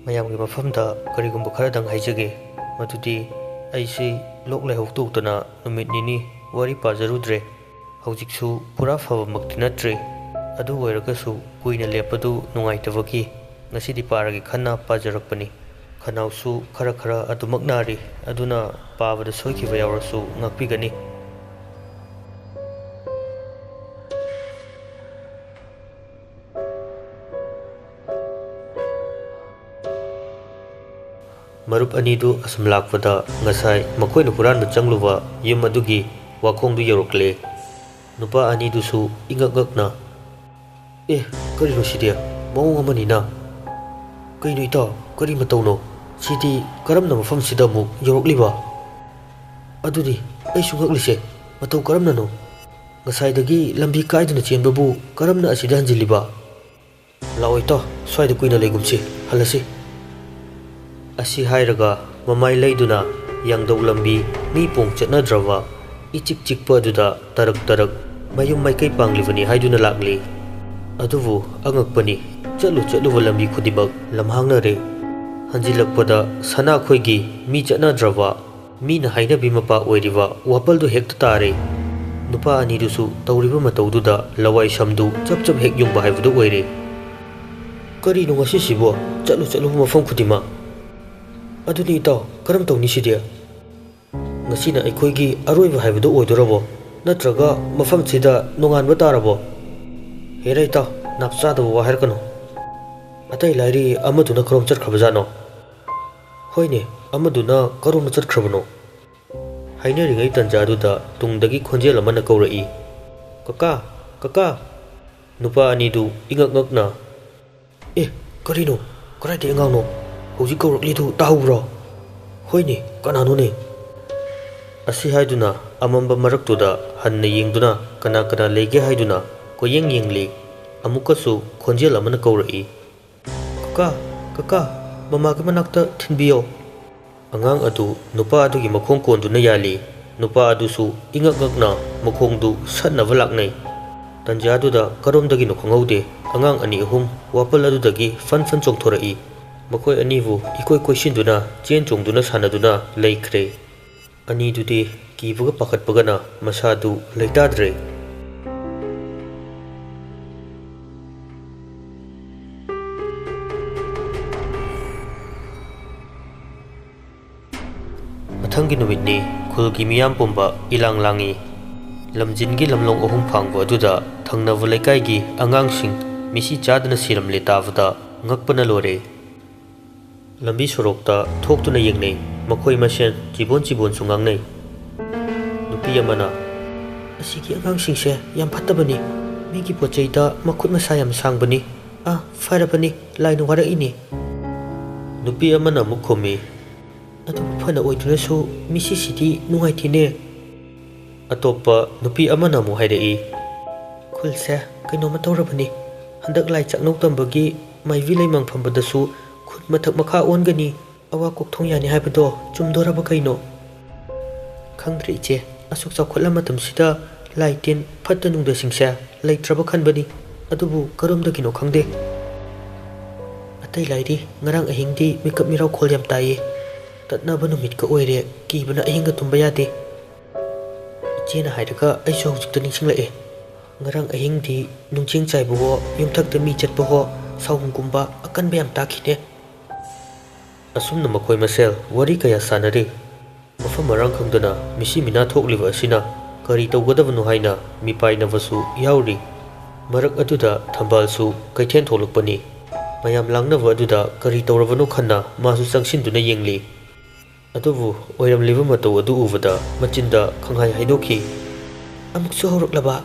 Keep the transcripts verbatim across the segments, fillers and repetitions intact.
ꯃꯌꯥꯝꯒꯤ ꯃꯐꯝꯗ ꯀꯔꯤꯒꯨꯝꯕ ꯈꯔꯗꯪ ꯍꯥꯏꯖꯒꯦ꯫ ꯃꯗꯨꯗꯤ ꯑꯩꯁꯤ ꯂꯣꯛ ꯂꯥꯏꯍꯧ ꯇꯧꯗꯅ ꯅꯨꯃꯤꯠ ꯅꯤꯅꯤ ꯋꯥꯔꯤ ꯄꯥꯖꯔꯨꯗ꯭ꯔꯦ꯫ ꯍꯧꯖꯤꯛꯁꯨ ꯄꯨꯔꯥ ꯐꯕꯃꯛꯇꯤ ꯅꯠꯇ꯭ꯔꯤ꯫ ꯑꯗꯨ ꯑꯣꯏꯔꯒꯁꯨ ꯀꯨꯏꯅ ꯂꯦꯞꯄꯗꯨ ꯅꯨꯡꯉꯥꯏꯇꯕꯒꯤ ꯉꯁꯤꯗꯤ ꯄꯥꯔꯒꯦ ꯈꯟꯅ ꯄꯥꯖꯔꯛꯄꯅꯤ꯫ ꯈꯅꯥꯎꯁꯨ ꯈꯔ ꯈꯔ ꯑꯗꯨꯃꯛ ꯅꯥꯔꯤ, ꯑꯗꯨꯅ ꯄꯥꯕꯗ ꯁꯣꯏꯈꯤꯕ ꯌꯥꯎꯔꯁꯨ ꯉꯥꯛꯄꯤꯒꯅꯤ꯫ ꯃꯔꯨꯞ ꯑꯅꯤꯗꯨ ꯑꯁꯨꯝ ꯂꯥꯛꯄꯗ ꯉꯁꯥꯏ ꯃꯈꯣꯏꯅ ꯍꯨꯔꯥꯟꯕ ꯆꯪꯂꯨꯕ ꯌꯨꯝ ꯑꯗꯨꯒꯤ ꯋꯥꯈꯣꯡꯗꯨ ꯌꯧꯔꯛꯂꯦ꯫ ꯅꯨꯄꯥ ꯑꯅꯤꯗꯨꯁꯨ ꯏꯉꯛ ꯉꯛꯅ, "ꯑꯦ, ꯀꯔꯤꯅꯣ ꯁꯤꯗꯤ? ꯃꯑꯣꯡ ꯑꯃꯅꯤꯅ꯫ ꯀꯩꯅꯣ ꯏꯇꯥꯎ, ꯀꯔꯤ ꯃꯇꯧꯅꯣ? ꯁꯤꯗꯤ ꯀꯔꯝꯅ ꯃꯐꯝꯁꯤꯗ ꯑꯃꯨꯛ ꯌꯧꯔꯛꯂꯤꯕ?" "ꯑꯗꯨꯅꯤ ꯑꯩꯁꯨ ꯉꯛꯂꯤꯁꯦ, ꯃꯇꯧ ꯀꯔꯝꯅꯅꯣ? ꯉꯁꯥꯏꯗꯒꯤ ꯂꯝꯕꯤ ꯀꯥꯏꯗꯅ ꯆꯦꯟꯕꯕꯨ ꯀꯔꯝꯅ ꯑꯁꯤꯗ ꯍꯟꯖꯤꯜꯂꯤꯕ?" "ꯂꯥꯛꯑꯣ ꯏꯇꯥꯎ, ꯁ꯭ꯋꯥꯏꯗ ꯀꯨꯏꯅ ꯂꯩꯒꯨꯝꯁꯤ, ꯍꯜꯂꯁꯤ꯫" ꯑꯁꯤ ꯍꯥꯏꯔꯒ ꯃꯃꯥꯏ ꯂꯩꯗꯨꯅ ꯌꯥꯡꯗꯧ ꯂꯝꯕꯤ, ꯃꯤ ꯄꯣꯡ ꯆꯠꯅꯗ꯭ꯔꯕ ꯏꯆꯤꯛ ꯆꯤꯛꯄ ꯑꯗꯨꯗ ꯇꯔꯛ ꯇꯔꯛ ꯃꯌꯨꯝ ꯃꯥꯏꯀꯩ ꯄꯥꯡꯂꯤꯕꯅꯤ ꯍꯥꯏꯗꯨꯅ ꯂꯥꯛꯂꯤ꯫ ꯑꯗꯨꯕꯨ ꯑꯉꯛꯄꯅꯤ, ꯆꯠꯂꯨ ꯆꯠꯂꯨꯕ ꯂꯝꯕꯤ ꯈꯨꯗꯤꯡꯃꯛ ꯂꯝꯍꯥꯡꯅꯔꯦ꯫ ꯍꯟꯖꯤꯜꯂꯛꯄꯗ ꯁꯅꯥꯈꯣꯏꯒꯤ ꯃꯤ ꯆꯠꯅꯗ꯭ꯔꯕ, ꯃꯤꯅ ꯍꯥꯏꯅꯕꯤ ꯃꯄꯥ ꯑꯣꯏꯔꯤꯕ ꯋꯥꯄꯜꯗꯨ ꯍꯦꯛꯇ ꯇꯥꯔꯦ꯫ ꯅꯨꯄꯥ ꯑꯅꯤꯗꯨꯁꯨ ꯇꯧꯔꯤꯕ ꯃꯇꯧꯗꯨꯗ ꯂꯋꯥꯏ ꯁꯝꯗꯨ ꯆꯞ ꯆꯞ ꯍꯦꯛ ꯌꯨꯡꯕ ꯍꯥꯏꯕꯗꯨ ꯑꯣꯏꯔꯦ꯫ "ꯀꯔꯤꯅꯣ ꯉꯁꯤꯁꯤꯕꯣ? ꯆꯠꯂꯨ ꯆꯠꯂꯨꯕ ꯃꯐꯝ ꯈꯨꯗꯤꯡꯃꯛ꯫ ꯑꯗꯨꯅꯤ ꯏꯇꯥꯎ, ꯀꯔꯝ ꯇꯧꯅꯤ ꯁꯤꯗꯤ? ꯉꯁꯤꯅ ꯑꯩꯈꯣꯏꯒꯤ ꯑꯔꯣꯏꯕ ꯍꯥꯏꯕꯗꯨ ꯑꯣꯏꯗꯣꯔꯕꯣ? ꯅꯠꯇ꯭ꯔꯒ ꯃꯐꯝꯁꯤꯗ ꯅꯣꯡꯉꯥꯟꯕ ꯇꯥꯔꯕꯣ? ꯍꯦꯔꯥ ꯏꯇꯥꯎ, ꯅꯥꯞ ꯆꯥꯗꯕ ꯋꯥ ꯍꯥꯏꯔꯛꯀꯅꯨ꯫ ꯑꯇꯩ ꯂꯥꯏꯔꯤ, ꯑꯃꯗꯨꯅ ꯀꯔꯣꯝ ꯆꯠꯈ꯭ꯔꯕꯖꯥꯠꯅꯣ? ꯍꯣꯏꯅꯦ, ꯑꯃꯗꯨꯅ ꯀꯔꯣꯝꯗ ꯆꯠꯈ꯭ꯔꯕꯅꯣ?" ꯍꯥꯏꯅꯔꯤꯉꯩ ꯇꯟꯖꯥꯗꯨꯗ ꯇꯨꯡꯗꯒꯤ ꯈꯣꯟꯖꯦꯜ ꯑꯃꯅ ꯀꯧꯔꯛꯏ, "ꯀꯀꯥ! ꯀꯀꯥ!" ꯅꯨꯄꯥ ꯑꯅꯤꯗꯨ ꯏꯉꯛ ꯉꯛꯅ, "ꯑꯦ, ꯀꯔꯤꯅꯣ? ꯀꯗꯥꯏꯗꯒꯤ ꯑꯉꯥꯡꯅꯣ? ꯍꯧꯖꯤꯛ ꯀꯧꯔꯛꯂꯤꯗꯨ ꯇꯥꯍꯧꯕ꯭ꯔꯣ? ꯍꯣꯏꯅꯦ, ꯀꯅꯥꯅꯣꯅꯦ?" ꯑꯁꯤ ꯍꯥꯏꯗꯨꯅ ꯑꯃꯝꯕ ꯃꯔꯛꯇꯨꯗ ꯍꯟꯅ ꯌꯦꯡꯗꯨꯅ ꯀꯅꯥ ꯀꯅꯥ ꯂꯩꯒꯦ ꯍꯥꯏꯗꯨꯅ ꯀꯣꯏꯌꯦꯡ ꯌꯦꯡꯂꯤ꯫ ꯑꯃꯨꯛꯀꯁꯨ ꯈꯣꯟꯖꯦꯜ ꯑꯃꯅ ꯀꯧꯔꯛꯏ, "ꯀꯀꯥ, ꯀꯀꯥ, ꯃꯃꯥꯒꯤ ꯃꯅꯥꯛꯇ ꯊꯤꯟꯕꯤꯌꯣ꯫" ꯑꯉꯥꯡ ꯑꯗꯨ ꯅꯨꯄꯥ ꯑꯗꯨꯒꯤ ꯃꯈꯣꯡ ꯀꯣꯟꯗꯨꯅ ꯌꯥꯜꯂꯤ꯫ ꯅꯨꯄꯥ ꯑꯗꯨꯁꯨ ꯏꯉꯛ ꯉꯛꯅ ꯃꯈꯣꯡꯗꯨ ꯁꯠꯅꯕ ꯂꯥꯛꯅꯩ꯫ ꯇꯟꯖꯥꯗꯨꯗ ꯀꯔꯣꯝꯗꯒꯤꯅꯣ ꯈꯪꯍꯧꯗꯦ, ꯑꯉꯥꯡ ꯑꯅꯤ ꯑꯍꯨꯝ ꯋꯥꯄꯜ ꯑꯗꯨꯗꯒꯤ ꯐꯟ ꯐꯟ ꯆꯣꯡꯊꯣꯔꯛꯏ꯫ ꯃꯈꯣꯏ ꯑꯅꯤꯕꯨ ꯏꯀꯣꯏ ꯀꯣꯏꯁꯤꯟꯗꯨꯅ ꯆꯦꯟ ꯆꯣꯡꯗꯨꯅ ꯁꯥꯟꯅꯗꯨꯅ ꯂꯩꯈ꯭ꯔꯦ꯫ ꯑꯅꯤꯗꯨꯗꯤ ꯀꯤꯕꯒ ꯄꯥꯈꯠꯄꯒꯅ ꯃꯁꯥꯗꯨ ꯂꯩꯇꯥꯗ꯭ꯔꯦ꯫ ꯃꯊꯪꯒꯤ ꯅꯨꯃꯤꯠꯅꯤ꯫ ꯈꯨꯜꯒꯤ ꯃꯤꯌꯥꯝ ꯄꯨꯝꯕ ꯏꯂꯥꯡ ꯂꯥꯡꯏ꯫ ꯂꯝꯖꯤꯟꯒꯤ ꯂꯝꯂꯣꯡ ꯑꯍꯨꯝ ꯐꯥꯡꯕ ꯑꯗꯨꯗ ꯊꯪꯅꯕ ꯂꯩꯀꯥꯏꯒꯤ ꯑꯉꯥꯡꯁꯤꯡ ꯃꯤꯁꯤ ꯆꯥꯗꯅ ꯁꯤꯔꯝꯂꯦ ꯇꯥꯕꯗ ꯉꯛꯄꯅ ꯂꯣꯏꯔꯦ꯫ ꯂꯝꯕꯤ ꯁꯣꯔꯣꯛꯇ ꯊꯣꯛꯇꯨꯅ ꯌꯦꯡꯅꯩ꯫ ꯃꯈꯣꯏ ꯃꯁꯦꯟ ꯆꯤꯕꯣꯟ ꯆꯤꯕꯣꯟꯁꯨ ꯉꯥꯡꯅꯩ꯫ ꯅꯨꯄꯤ ꯑꯃꯅ, "ꯑꯁꯤꯒꯤ ꯑꯉꯥꯡꯁꯤꯡꯁꯦ ꯌꯥꯝ ꯐꯠꯇꯕꯅꯤ꯫ ꯃꯤꯒꯤ ꯄꯣꯠ ꯆꯩꯗ ꯃꯈꯨꯠ ꯃꯁꯥ ꯌꯥꯝ ꯁꯥꯡꯕꯅꯤ꯫ ꯑꯥ, ꯐꯔꯕꯅꯤ, ꯂꯥꯏꯅ ꯋꯥꯔꯛꯏꯅꯤ꯫" ꯅꯨꯄꯤ ꯑꯃꯅ ꯑꯃꯨꯛ ꯈꯨꯝꯃꯤ, "ꯑꯗꯨꯕꯨ ꯐꯅ ꯑꯣꯏꯗꯨꯅꯁꯨ ꯃꯤꯁꯤꯁꯤꯗꯤ ꯅꯨꯡꯉꯥꯏꯇꯦꯅꯦ꯫" ꯑꯇꯣꯞꯄ ꯅꯨꯄꯤ ꯑꯃꯅ ꯑꯃꯨꯛ ꯍꯥꯏꯔꯛꯏ, "ꯈꯨꯜꯁꯦ ꯀꯩꯅꯣꯝꯃ ꯇꯧꯔꯕꯅꯤ꯫ ꯍꯟꯗꯛ ꯂꯥꯏ ꯆꯥꯛꯅꯧ ꯇꯝꯕꯒꯤ ꯃꯥꯏꯕꯤ ꯂꯩꯃꯥꯡꯐꯝꯕꯗꯁꯨ ꯈꯨꯜ ꯃꯊꯛ ꯃꯈꯥ ꯑꯣꯟꯒꯅꯤ, ꯑꯋꯥ ꯀꯣꯛꯊꯣꯡ ꯌꯥꯅꯤ ꯍꯥꯏꯕꯗꯣ ꯆꯨꯝꯗꯣꯔꯕ ꯀꯩꯅꯣ?" "ꯈꯪꯗ꯭ꯔꯦ ꯏꯆꯦ, ꯑꯁꯨꯛ ꯆꯥꯎꯈꯠꯂ ꯃꯇꯝꯁꯤꯗ ꯂꯥꯏ ꯇꯤꯟ ꯐꯠꯇ ꯅꯨꯡꯗꯁꯤꯡꯁꯦ ꯂꯩꯇ꯭ꯔꯕ ꯈꯟꯕꯅꯤ, ꯑꯗꯨꯕꯨ ꯀꯔꯣꯝꯗꯒꯤꯅꯣ ꯈꯪꯗꯦ꯫ ꯑꯇꯩ ꯂꯥꯏꯔꯤ, ꯉꯔꯥꯡ ꯑꯍꯤꯡꯗꯤ ꯃꯤꯀꯞ ꯃꯤꯔꯥꯎꯈꯣꯜ ꯌꯥꯝ ꯇꯥꯏꯌꯦ꯫ ꯇꯠꯅꯕ ꯅꯨꯃꯤꯠꯀ ꯑꯣꯏꯔꯦ, ꯀꯤꯕꯅ ꯑꯍꯤꯡꯒ ꯇꯨꯝꯕ ꯌꯥꯗꯦ꯫" ꯏꯆꯦꯅ ꯍꯥꯏꯔꯒ ꯑꯩꯁꯨ ꯍꯧꯖꯤꯛꯇ ꯅꯤꯡꯁꯤꯡꯂꯛꯑꯦ꯫ ꯉꯔꯥꯡ ꯑꯍꯤꯡꯗꯤ ꯅꯨꯡꯖꯦꯡ ꯆꯥꯏꯕꯍꯣ, ꯌꯨꯝꯊꯛꯇ ꯃꯤ ꯆꯠꯄꯍꯣ, ꯁꯥꯎꯟꯒꯨꯝꯕ ꯑꯀꯟꯕ ꯌꯥꯝ ꯇꯥꯈꯤꯅꯦ꯫ ꯑꯁꯨꯝꯅ ꯃꯈꯣꯏ ꯃꯁꯦꯜ ꯋꯥꯔꯤ ꯀꯌꯥ ꯁꯥꯟꯅꯔꯤ꯫ ꯃꯐꯝ ꯃꯔꯥꯡ ꯈꯪꯗꯅ ꯃꯤꯁꯤ ꯃꯤꯅꯥ ꯊꯣꯛꯂꯤꯕ ꯑꯁꯤꯅ ꯀꯔꯤ ꯇꯧꯒꯗꯕꯅꯣ ꯍꯥꯏꯅ ꯃꯤꯄꯥꯏꯅꯕꯁꯨ ꯌꯥꯎꯔꯤ꯫ ꯃꯔꯛ ꯑꯗꯨꯗ ꯊꯝꯕꯥꯜꯁꯨ ꯀꯩꯊꯦꯜ ꯊꯣꯛꯂꯛꯄꯅꯤ꯫ ꯃꯌꯥꯝ ꯂꯥꯡꯅꯕ ꯑꯗꯨꯗ ꯀꯔꯤ ꯇꯧꯔꯕꯅꯣ ꯈꯟꯅ ꯃꯥꯁꯨ ꯆꯪꯁꯤꯟꯗꯨꯅ ꯌꯦꯡꯂꯤ꯫ ꯑꯗꯨꯕꯨ ꯑꯣꯏꯔꯝꯂꯤꯕ ꯃꯇꯧ ꯑꯗꯨ ꯎꯕꯗ ꯃꯆꯤꯟꯗ ꯈꯪꯍꯥꯏ ꯍꯥꯏꯗꯣꯛꯈꯤ꯫ "ꯑꯃꯨꯛꯁꯨ ꯍꯧꯔꯛꯂꯕ?"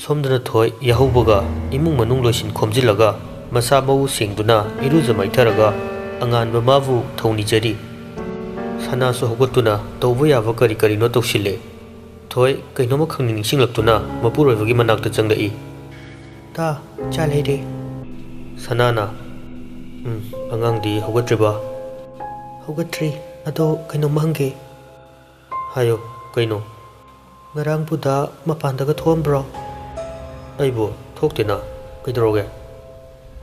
ꯁꯣꯝꯗꯅ ꯊꯣꯏ ꯌꯥꯍꯧꯕꯒ ꯏꯃꯨꯡ ꯃꯅꯨꯡ ꯂꯣꯏꯁꯤꯟ ꯈꯣꯝꯖꯤꯜꯂꯒ ꯃꯁꯥ ꯃꯎ ꯁꯦꯡꯗꯨꯅ ꯏꯔꯨꯖ ꯃꯥꯏꯊꯔꯒ ꯑꯉꯥꯟꯕ ꯃꯥꯕꯨ ꯊꯧꯅꯤꯖꯔꯤ꯫ ꯁꯅꯥꯁꯨ ꯍꯧꯒꯠꯇꯨꯅ ꯇꯧꯕ ꯌꯥꯕ ꯀꯔꯤ ꯀꯔꯤꯅꯣ ꯇꯧꯁꯤꯜꯂꯦ꯫ ꯊꯣꯏ ꯀꯩꯅꯣꯝꯃ ꯈꯪꯅꯤꯡ ꯅꯤꯡꯁꯤꯡꯂꯛꯇꯨꯅ ꯃꯄꯨꯔꯣꯏꯕꯒꯤ ꯃꯅꯥꯛꯇ ꯆꯪꯂꯛꯏ꯫ ꯇꯥ, ꯆꯥ ꯂꯩꯔꯦ꯫ ꯁꯅꯥꯅ, "ꯎꯝ, ꯑꯉꯥꯡꯗꯤ ꯍꯧꯒꯠꯇ꯭ꯔꯤꯕ?" "ꯍꯧꯒꯠꯇ꯭ꯔꯤ꯫ ꯑꯗꯣ ꯀꯩꯅꯣꯝꯃ ꯍꯪꯒꯦ꯫" "ꯍꯥꯏꯌꯣ, ꯀꯩꯅꯣ?" "ꯉꯔꯥꯡꯕꯨ ꯗꯥ ꯃꯄꯥꯟꯗꯒ ꯊꯣꯛꯑꯝꯕ꯭ꯔꯣ?" "ꯑꯩꯕꯨ? ꯊꯣꯛꯇꯦꯅ꯫ ꯀꯩꯗꯧꯔꯒꯦ?"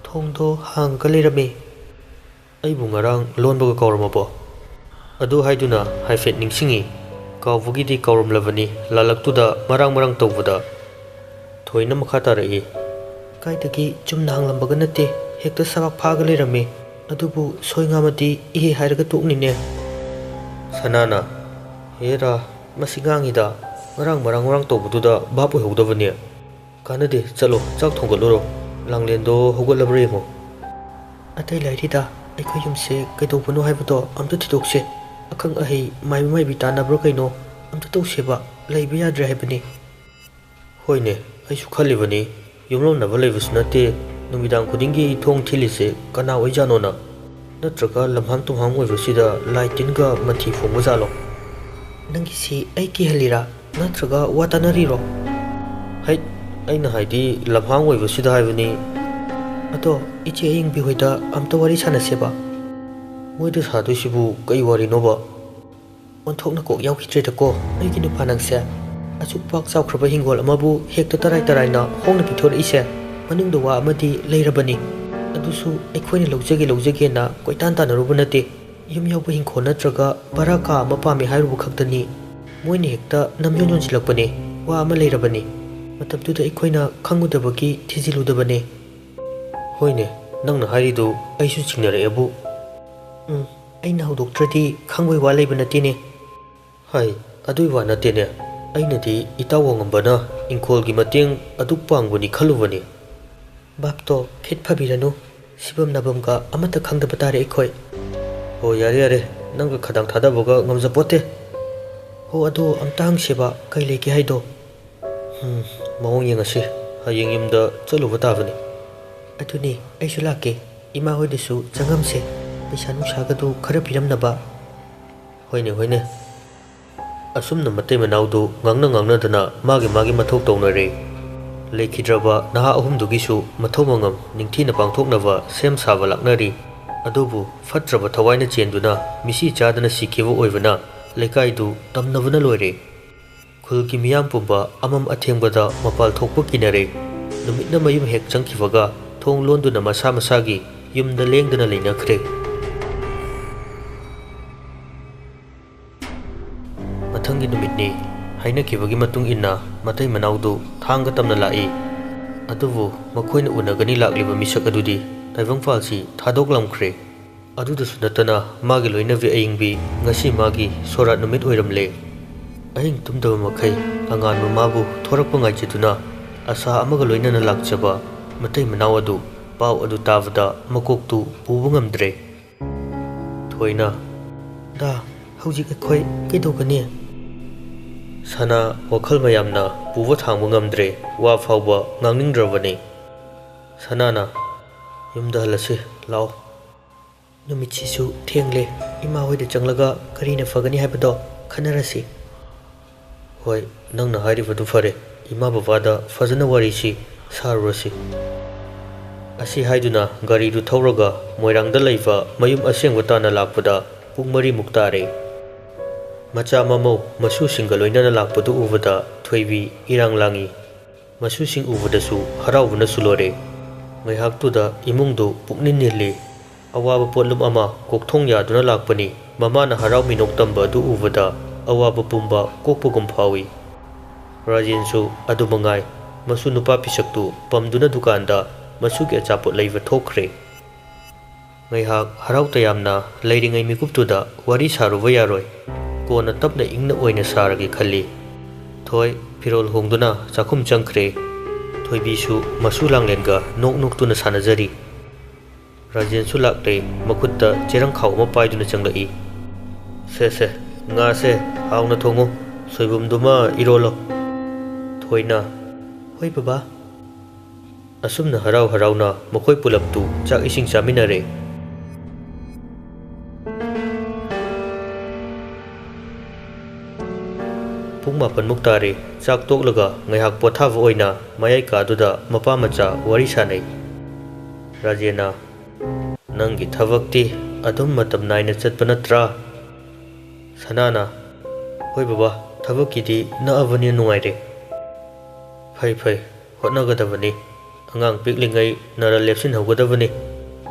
"ꯊꯣꯡꯗꯣ ꯍꯥꯡꯉꯒ ꯂꯩꯔꯝꯃꯦ꯫" "ꯑꯩꯕꯨ ꯉꯔꯥꯡ ꯂꯣꯟꯕꯒ ꯀꯥꯎꯔꯝꯃꯕꯣ?" ꯑꯗꯨ ꯍꯥꯏꯗꯨꯅ ꯍꯥꯏꯐꯦꯠ ꯅꯤꯡꯁꯤꯡꯉꯤ꯫ ꯀꯥꯎꯕꯒꯤꯗꯤ ꯀꯥꯎꯔꯝꯂꯕꯅꯤ, ꯂꯥꯜꯂꯛꯇꯨꯗ ꯃꯔꯥꯡ ꯃꯔꯥꯡ ꯇꯧꯕꯗ꯫ ꯊꯣꯏꯅ ꯃꯈꯥ ꯇꯥꯔꯛꯏ꯫ "ꯀꯥꯏꯗꯒꯤ ꯆꯨꯝꯅ ꯍꯪꯂꯝꯕꯒ ꯅꯠꯇꯦ, ꯍꯦꯛꯇ ꯁꯕꯥꯛ ꯐꯥꯒ ꯂꯩꯔꯝꯃꯦ꯫ ꯑꯗꯨꯕꯨ ꯁꯣꯏ ꯉꯥꯃꯗꯤ ꯏꯍꯦ ꯍꯥꯏꯔꯒ ꯇꯣꯛꯅꯤꯅꯦ꯫" ꯁꯅꯥꯅ, "ꯍꯦꯔꯥ, ꯃꯁꯤ ꯉꯥꯡꯉꯤꯗ, ꯃꯔꯥꯡ ꯃꯔꯥꯡ ꯃꯔꯥꯡ ꯇꯧꯕꯗꯨꯗ ꯚꯥꯞ ꯑꯣꯏꯍꯧꯗꯕꯅꯦ꯫ ꯀꯥꯟꯅꯗꯦ, ꯆꯠꯂꯣ, ꯆꯥꯛ ꯊꯣꯡꯒꯠꯂꯨꯔꯣ꯫ ꯂꯥꯡꯂꯦꯟꯗꯣ ꯍꯧꯒꯠꯂꯕ꯭ꯔꯥ ꯌꯦꯡꯉꯣ꯫" "ꯑꯇꯩ ꯂꯥꯏꯔꯤꯗ, ꯑꯩꯈꯣꯏ ꯌꯨꯝꯁꯦ ꯀꯩꯗꯧꯕꯅꯣ ꯍꯥꯏꯕꯗꯣ ꯑꯝꯇ ꯊꯤꯗꯣꯛꯁꯦ꯫ ꯑꯈꯪ ꯑꯍꯩ, ꯃꯥꯏꯕ ꯃꯥꯏꯕꯤ ꯇꯥꯟꯅꯕ꯭ꯔꯥ ꯀꯩꯅꯣ ꯑꯝꯇ ꯇꯧꯁꯦꯕ, ꯂꯩꯕ ꯌꯥꯗ꯭ꯔꯦ ꯍꯥꯏꯕꯅꯤ꯫" "ꯍꯣꯏꯅꯦ, ꯑꯩꯁꯨ ꯈꯜꯂꯤꯕꯅꯤ, ꯌꯨꯝꯂꯣꯟꯅꯕ ꯂꯩꯕꯁꯨ ꯅꯠꯇꯦ, ꯅꯨꯃꯤꯗꯥꯡ ꯈꯨꯗꯤꯡꯒꯤ ꯊꯣꯡ ꯊꯤꯜꯂꯤꯁꯦ ꯀꯅꯥ ꯑꯣꯏꯖꯥꯠꯅꯣꯅ? ꯅꯠꯇ꯭ꯔꯒ ꯂꯝꯍꯥꯡ ꯇꯨꯝꯍꯥꯡ ꯑꯣꯏꯕꯁꯤꯗ ꯂꯥꯏ ꯇꯤꯟꯒ ꯃꯊꯤ ꯐꯣꯡꯕ ꯖꯥꯠꯂꯣ?" "ꯅꯪꯒꯤꯁꯤ ꯑꯩ ꯀꯤꯍꯜꯂꯤꯔꯥ? ꯅꯠꯇ꯭ꯔꯒ ꯋꯥ ꯇꯥꯅꯔꯤꯔꯣ?" "ꯍꯩꯠ, ꯑꯩꯅ ꯍꯥꯏꯗꯤ ꯂꯝꯍꯥꯡ ꯑꯣꯏꯕꯁꯤꯗ ꯍꯥꯏꯕꯅꯤ꯫" "ꯑꯗꯣ ꯏꯆꯦ ꯑꯌꯤꯡꯕꯤ ꯍꯣꯏꯗ ꯑꯝꯇ ꯋꯥꯔꯤ ꯁꯥꯟꯅꯁꯦꯕ꯫ ꯃꯣꯏꯗ ꯁꯥꯗꯣꯏꯁꯤꯕꯨ ꯀꯩ ꯋꯥꯔꯤꯅꯣꯕ?" "ꯑꯣꯟꯊꯣꯛꯅ ꯀꯣꯛ ꯌꯥꯎꯈꯤꯗ꯭ꯔꯦꯗꯀꯣ ꯑꯩꯒꯤ ꯅꯨꯄꯥ ꯅꯪꯁꯦ꯫ ꯑꯁꯨꯛ ꯄꯥꯛ ꯆꯥꯎꯈ꯭ꯔꯕ ꯍꯤꯡꯒꯣꯜ ꯑꯃꯕꯨ ꯍꯦꯛꯇ ꯇꯔꯥꯏ ꯇꯔꯥꯏꯅ ꯍꯣꯡꯅ ꯄꯤꯊꯣꯔꯛꯏꯁꯦ ꯃꯅꯨꯡꯗ ꯋꯥ ꯑꯃꯗꯤ ꯂꯩꯔꯕꯅꯤ꯫ ꯑꯗꯨꯁꯨ ꯑꯩꯈꯣꯏꯅ ꯂꯧꯖꯒꯦ ꯂꯧꯖꯒꯦꯅ ꯀꯣꯏꯇꯥꯟ ꯇꯥꯟꯅꯔꯨꯕ ꯅꯠꯇꯦ꯫ ꯌꯨꯝ ꯌꯥꯎꯕ ꯍꯤꯡꯈꯣꯜ ꯅꯠꯇ꯭ꯔꯒ ꯚꯔꯥ ꯀꯥ ꯑꯃ ꯄꯥꯝꯃꯤ ꯍꯥꯏꯔꯨꯕ ꯈꯛꯇꯅꯤ꯫ ꯃꯣꯏꯅ ꯍꯦꯛꯇ ꯅꯝꯌꯣꯟ ꯌꯣꯟꯁꯤꯜꯂꯛꯄꯅꯦ꯫ ꯋꯥ ꯑꯃ ꯂꯩꯔꯕꯅꯤ꯫ ꯃꯇꯝꯗꯨꯗ ꯑꯩꯈꯣꯏꯅ ꯈꯪꯉꯨꯗꯕꯒꯤ ꯊꯤꯖꯤꯜꯂꯨꯗꯕꯅꯦ꯫" "ꯍꯣꯏꯅꯦ, ꯅꯪꯅ ꯍꯥꯏꯔꯤꯗꯨ ꯑꯩꯁꯨ ꯆꯤꯡꯅꯔꯛꯑꯦꯕꯨ꯫ ꯎꯝ, ꯑꯩꯅ ꯍꯧꯗꯣꯛꯇ꯭ꯔꯗꯤ ꯈꯪꯕꯩ ꯋꯥ ꯂꯩꯕ ꯅꯠꯇꯦꯅꯦ꯫" "ꯍꯥꯏ, ꯑꯗꯨꯏ ꯋꯥ ꯅꯠꯇꯦꯅꯦ꯫ ꯑꯩꯅꯗꯤ ꯏꯇꯥꯎ ꯋꯥꯉꯝꯕꯅ ꯏꯪꯈꯣꯜꯒꯤ ꯃꯇꯦꯡ ꯑꯗꯨꯛ ꯄꯥꯡꯕꯅꯤ ꯈꯜꯂꯨꯕꯅꯤ꯫" "ꯚꯥꯞꯇꯣ ꯈꯤꯠ ꯐꯕꯤꯔꯅꯨ꯫ ꯁꯤꯐꯝ ꯅꯥꯐꯝꯒ ꯑꯃꯠꯇ ꯈꯪꯗꯕ ꯇꯥꯔꯦ ꯑꯩꯈꯣꯏ꯫" "ꯍꯣ, ꯌꯥꯔꯦ, ꯌꯥꯔꯦ, ꯅꯪꯒ ꯈꯗꯥꯡ ꯊꯥꯗꯕꯒ ꯉꯝꯖꯄꯣꯠꯇꯦ꯫" "ꯍꯣ, ꯑꯗꯣ ꯑꯝꯇ ꯍꯪꯁꯦꯕ, ꯀꯩ ꯂꯩꯒꯦ ꯍꯥꯏꯗꯣ?" "ꯎꯝ, ꯃꯑꯣꯡ ꯌꯦꯡꯉꯁꯤ꯫ ꯍꯌꯦꯡ ꯌꯨꯝꯗ ꯆꯠꯂꯨꯕ ꯇꯥꯕꯅꯤ꯫" "ꯑꯗꯨꯅꯤ, ꯑꯩꯁꯨ ꯂꯥꯛꯀꯦ꯫ ꯏꯃꯥ ꯍꯣꯏꯗꯁꯨ ꯆꯪꯉꯝꯁꯦ꯫ ꯄꯩꯁꯥ ꯅꯨꯡꯁꯥꯒꯗꯣ ꯈꯔ ꯄꯤꯔꯝꯅꯕ꯫" "ꯍꯣꯏꯅꯦ, ꯍꯣꯏꯅꯦ꯫" ꯑꯁꯨꯝꯅ ꯃꯇꯩ ꯃꯅꯥꯎꯗꯨ ꯉꯥꯡꯅ ꯉꯥꯡꯅꯗꯅ ꯃꯥꯒꯤ ꯃꯥꯒꯤ ꯃꯊꯧ ꯇꯧꯅꯔꯦ꯫ ꯂꯩꯈꯤꯗ꯭ꯔꯕ ꯅꯍꯥ ꯑꯍꯨꯝꯗꯨꯒꯤꯁꯨ ꯃꯊꯧ ꯃꯉꯝ ꯅꯤꯡꯊꯤꯅ ꯄꯥꯡꯊꯣꯛꯅꯕ ꯁꯦꯝ ꯁꯥꯕ ꯂꯥꯛꯅꯔꯤ꯫ ꯑꯗꯨꯕꯨ ꯐꯠꯇ꯭ꯔꯕ ꯊꯋꯥꯏꯅ ꯆꯦꯟꯗꯨꯅ ꯃꯤꯁꯤ ꯆꯥꯗꯅ ꯁꯤꯈꯤꯕ ꯑꯣꯏꯕꯅ ꯂꯩꯀꯥꯏꯗꯨ ꯇꯝꯅꯕꯅ ꯂꯣꯏꯔꯦ꯫ ꯈꯨꯜꯒꯤ ꯃꯤꯌꯥꯝ ꯄꯨꯝꯕ ꯑꯃꯝ ꯑꯊꯦꯡꯕꯗ ꯃꯄꯥꯜ ꯊꯣꯛꯄ ꯀꯤꯅꯔꯦ꯫ ꯅꯨꯃꯤꯠꯅ ꯃꯌꯨꯝ ꯍꯦꯛ ꯆꯪꯈꯤꯕꯒ ꯊꯣꯡ ꯂꯣꯟꯗꯨꯅ ꯃꯁꯥ ꯃꯁꯥꯒꯤ ꯌꯨꯝꯗ ꯂꯦꯡꯗꯅ ꯂꯩꯅꯈ꯭ꯔꯦ꯫ ꯃꯊꯪꯒꯤ ꯅꯨꯃꯤꯠꯅꯤ꯫ ꯍꯥꯏꯅꯈꯤꯕꯒꯤ ꯃꯇꯨꯡ ꯏꯟꯅ ꯃꯇꯩ ꯃꯅꯥꯎꯗꯨ ꯊꯥꯡꯒ ꯇꯝꯅ ꯂꯥꯛꯏ꯫ ꯑꯗꯨꯕꯨ ꯃꯈꯣꯏꯅ ꯎꯅꯒꯅꯤ ꯂꯥꯛꯂꯤꯕ ꯃꯤꯁꯛ ꯑꯗꯨꯗꯤ ꯇꯥꯏꯕꯪꯄꯥꯜꯁꯤ ꯊꯥꯗꯣꯛꯂꯝꯈ꯭ꯔꯦ꯫ ꯑꯗꯨꯗꯁꯨ ꯅꯠꯇꯅ ꯃꯥꯒꯤ ꯂꯣꯏꯅꯕꯤ ꯑꯌꯤꯡꯕꯤ ꯉꯁꯤ ꯃꯥꯒꯤ ꯁꯣꯔꯥꯠ ꯅꯨꯃꯤꯠ ꯑꯣꯏꯔꯝꯂꯦ꯫ ꯑꯍꯤꯡ ꯇꯨꯝꯗꯕ ꯃꯈꯩ ꯑꯉꯥꯟꯕ ꯃꯥꯕꯨ ꯊꯣꯔꯛꯄ ꯉꯥꯏꯖꯗꯨꯅ ꯑꯁꯥ ꯑꯃꯒ ꯂꯣꯏꯅꯅ ꯂꯥꯛꯆꯕ ꯃꯇꯩ ꯃꯅꯥꯎ ꯑꯗꯨ ꯄꯥꯎ ꯑꯗꯨ ꯇꯥꯕꯗ ꯃꯀꯣꯛꯇꯨ ꯄꯨꯕ ꯉꯝꯗ꯭ꯔꯦ꯫ ꯊꯣꯏꯅ, "ꯗꯥ, ꯍꯧꯖꯤꯛ ꯑꯩꯈꯣꯏ ꯀꯩꯗꯧꯒꯅꯤ?" ꯁꯅꯥ ꯋꯥꯈꯜ ꯃꯌꯥꯝꯅ ꯄꯨꯕ ꯊꯥꯡꯕ ꯉꯝꯗ꯭ꯔꯦ, ꯋꯥ ꯐꯥꯎꯕ ꯉꯥꯡꯅꯤꯡꯗ꯭ꯔꯕꯅꯤ꯫ ꯁꯅꯥꯅ, "ꯌꯨꯝꯗ ꯍꯜꯂꯁꯤ, ꯂꯥꯛꯑꯣ꯫ ꯅꯨꯃꯤꯠꯁꯤꯁꯨ ꯊꯦꯡꯂꯦ, ꯏꯃꯥ ꯍꯣꯏꯗ ꯆꯪꯂꯒ ꯀꯔꯤꯅ ꯐꯒꯅꯤ ꯍꯥꯏꯕꯗꯣ ꯈꯟꯅꯔꯁꯤ꯫" "ꯍꯣꯏ, ꯅꯪꯅ ꯍꯥꯏꯔꯤꯕꯗꯨ ꯐꯔꯦ, ꯏꯃꯥ ꯕꯕꯥꯗ ꯐꯖꯅ ꯋꯥꯔꯤꯁꯤ ꯁꯥꯔꯨꯔꯁꯤ꯫" ꯑꯁꯤ ꯍꯥꯏꯗꯨꯅ ꯒꯥꯔꯤꯗꯨ ꯊꯧꯔꯒ ꯃꯣꯏꯔꯥꯡꯗ ꯂꯩꯕ ꯃꯌꯨꯝ ꯑꯁꯦꯡꯕ ꯇꯥꯟꯅ ꯂꯥꯛꯄꯗ ꯄꯨꯡ ꯃꯔꯤꯃꯨꯛ ꯇꯥꯔꯦ꯫ ꯃꯆꯥ ꯃꯃꯧ ꯃꯁꯨꯁꯤꯡꯒ ꯂꯣꯏꯅꯅ ꯂꯥꯛꯄꯗꯨ ꯎꯕꯗ ꯊꯣꯏꯕꯤ ꯏꯔꯥꯡ ꯂꯥꯡꯏ꯫ ꯃꯁꯨꯁꯤꯡ ꯎꯕꯗꯁꯨ ꯍꯔꯥꯎꯕꯅꯁꯨ ꯂꯣꯏꯔꯦ꯫ ꯉꯥꯏꯍꯥꯛꯇꯨꯗ ꯏꯃꯨꯡꯗꯨ ꯄꯨꯛꯅꯤꯡ ꯅꯤꯜꯂꯤ꯫ ꯑꯋꯥꯕ ꯄꯣꯠꯂꯨꯝ ꯑꯃ ꯀꯣꯛꯊꯣꯡ ꯌꯥꯗꯨꯅ ꯂꯥꯛꯄꯅꯤ꯫ ꯃꯃꯥꯅ ꯍꯔꯥꯎ ꯃꯤꯅꯣꯛ ꯇꯝꯕ ꯑꯗꯨ ꯎꯕꯗ ꯑꯋꯥꯕ ꯄꯨꯝꯕ ꯀꯣꯛꯄꯒꯨꯝ ꯐꯥꯎꯏ꯫ ꯔꯥꯖꯦꯟꯁꯨ ꯑꯗꯨ ꯃꯉꯥꯏ꯫ ꯃꯁꯨ ꯅꯨꯄꯥ ꯄꯤꯁꯛꯇꯨ ꯄꯝꯗꯨꯅ ꯗꯨꯀꯥꯟꯗ ꯃꯁꯨꯒꯤ ꯑꯆꯥꯄꯣꯠ ꯂꯩꯕ ꯊꯣꯛꯈ꯭ꯔꯦ꯫ ꯉꯥꯏꯍꯥꯛ ꯍꯔꯥꯎ ꯇꯌꯥꯝꯅ ꯂꯩꯔꯤꯉꯩ ꯃꯤꯀꯨꯞꯇꯨꯗ ꯋꯥꯔꯤ ꯁꯥꯔꯨꯕ ꯌꯥꯔꯣꯏ꯫ ꯀꯣꯟꯅ ꯇꯞꯅ ꯏꯪꯅ ꯑꯣꯏꯅ ꯁꯥꯔꯒꯦ ꯈꯜꯂꯤ꯫ ꯊꯣꯏ ꯐꯤꯔꯣꯜ ꯍꯣꯡꯗꯨꯅ ꯆꯥꯛꯈꯨꯝ ꯆꯪꯈ꯭ꯔꯦ꯫ ꯊꯣꯏꯕꯤꯁꯨ ꯃꯁꯨ ꯂꯥꯡꯂꯦꯟꯒ ꯅꯣꯛ ꯅꯣꯛꯇꯨꯅ ꯁꯥꯟꯅꯖꯔꯤ꯫ ꯔꯥꯖꯦꯟꯁꯨ ꯂꯥꯛꯂꯦ, ꯃꯈꯨꯠꯇ ꯆꯦꯔꯪꯈꯥꯎ ꯑꯃ ꯄꯥꯏꯗꯨꯅ ꯆꯪꯂꯛꯏ꯫ "ꯁꯦ ꯁꯦ, ꯉꯥꯁꯦ ꯍꯥꯎꯅ ꯊꯣꯡꯉꯨ, ꯁꯣꯏꯕꯨꯝꯗꯨꯃ ꯏꯔꯣꯜꯂꯣ꯫" ꯊꯣꯏꯅ, "ꯍꯣꯏ ꯕꯕꯥ꯫" ꯑꯁꯨꯝꯅ ꯍꯔꯥꯎ ꯍꯔꯥꯎꯅ ꯃꯈꯣꯏ ꯄꯨꯂꯞꯇꯨ ꯆꯥꯛ ꯏꯁꯤꯡ ꯆꯥꯃꯤꯟꯅꯔꯦ꯫ ꯄꯨꯡ ꯃꯥꯄꯟꯃꯨꯛ ꯇꯥꯔꯦ꯫ ꯆꯥꯛ ꯇꯣꯛꯂꯒ ꯉꯥꯏꯍꯥꯛ ꯄꯣꯊꯥꯕ ꯑꯣꯏꯅ ꯃꯌꯥꯏ ꯀꯥꯗꯨꯗ ꯃꯄꯥ ꯃꯆꯥ ꯋꯥꯔꯤ ꯁꯥꯟꯅꯩ꯫ ꯔꯥꯖꯦꯟꯅ, "ꯅꯪꯒꯤ ꯊꯕꯛꯇꯤ ꯑꯗꯨꯝ ꯃꯇꯝ ꯅꯥꯏꯅ ꯆꯠꯄ ꯅꯠꯇ꯭ꯔꯥ?" ꯁꯅꯥꯅ, "ꯍꯣꯏ ꯕꯕꯥ, ꯊꯕꯛꯀꯤꯗꯤ ꯅꯛꯑꯕꯅꯤꯅ ꯅꯨꯡꯉꯥꯏꯔꯦ꯫" "ꯐꯩ ꯐꯩ, ꯍꯣꯠꯅꯒꯗꯕꯅꯤ꯫ ꯑꯉꯥꯡ ꯄꯤꯛꯂꯤꯉꯩ ꯅꯔꯥ ꯂꯦꯞꯁꯤꯟꯍꯧꯒꯗꯕꯅꯤ꯫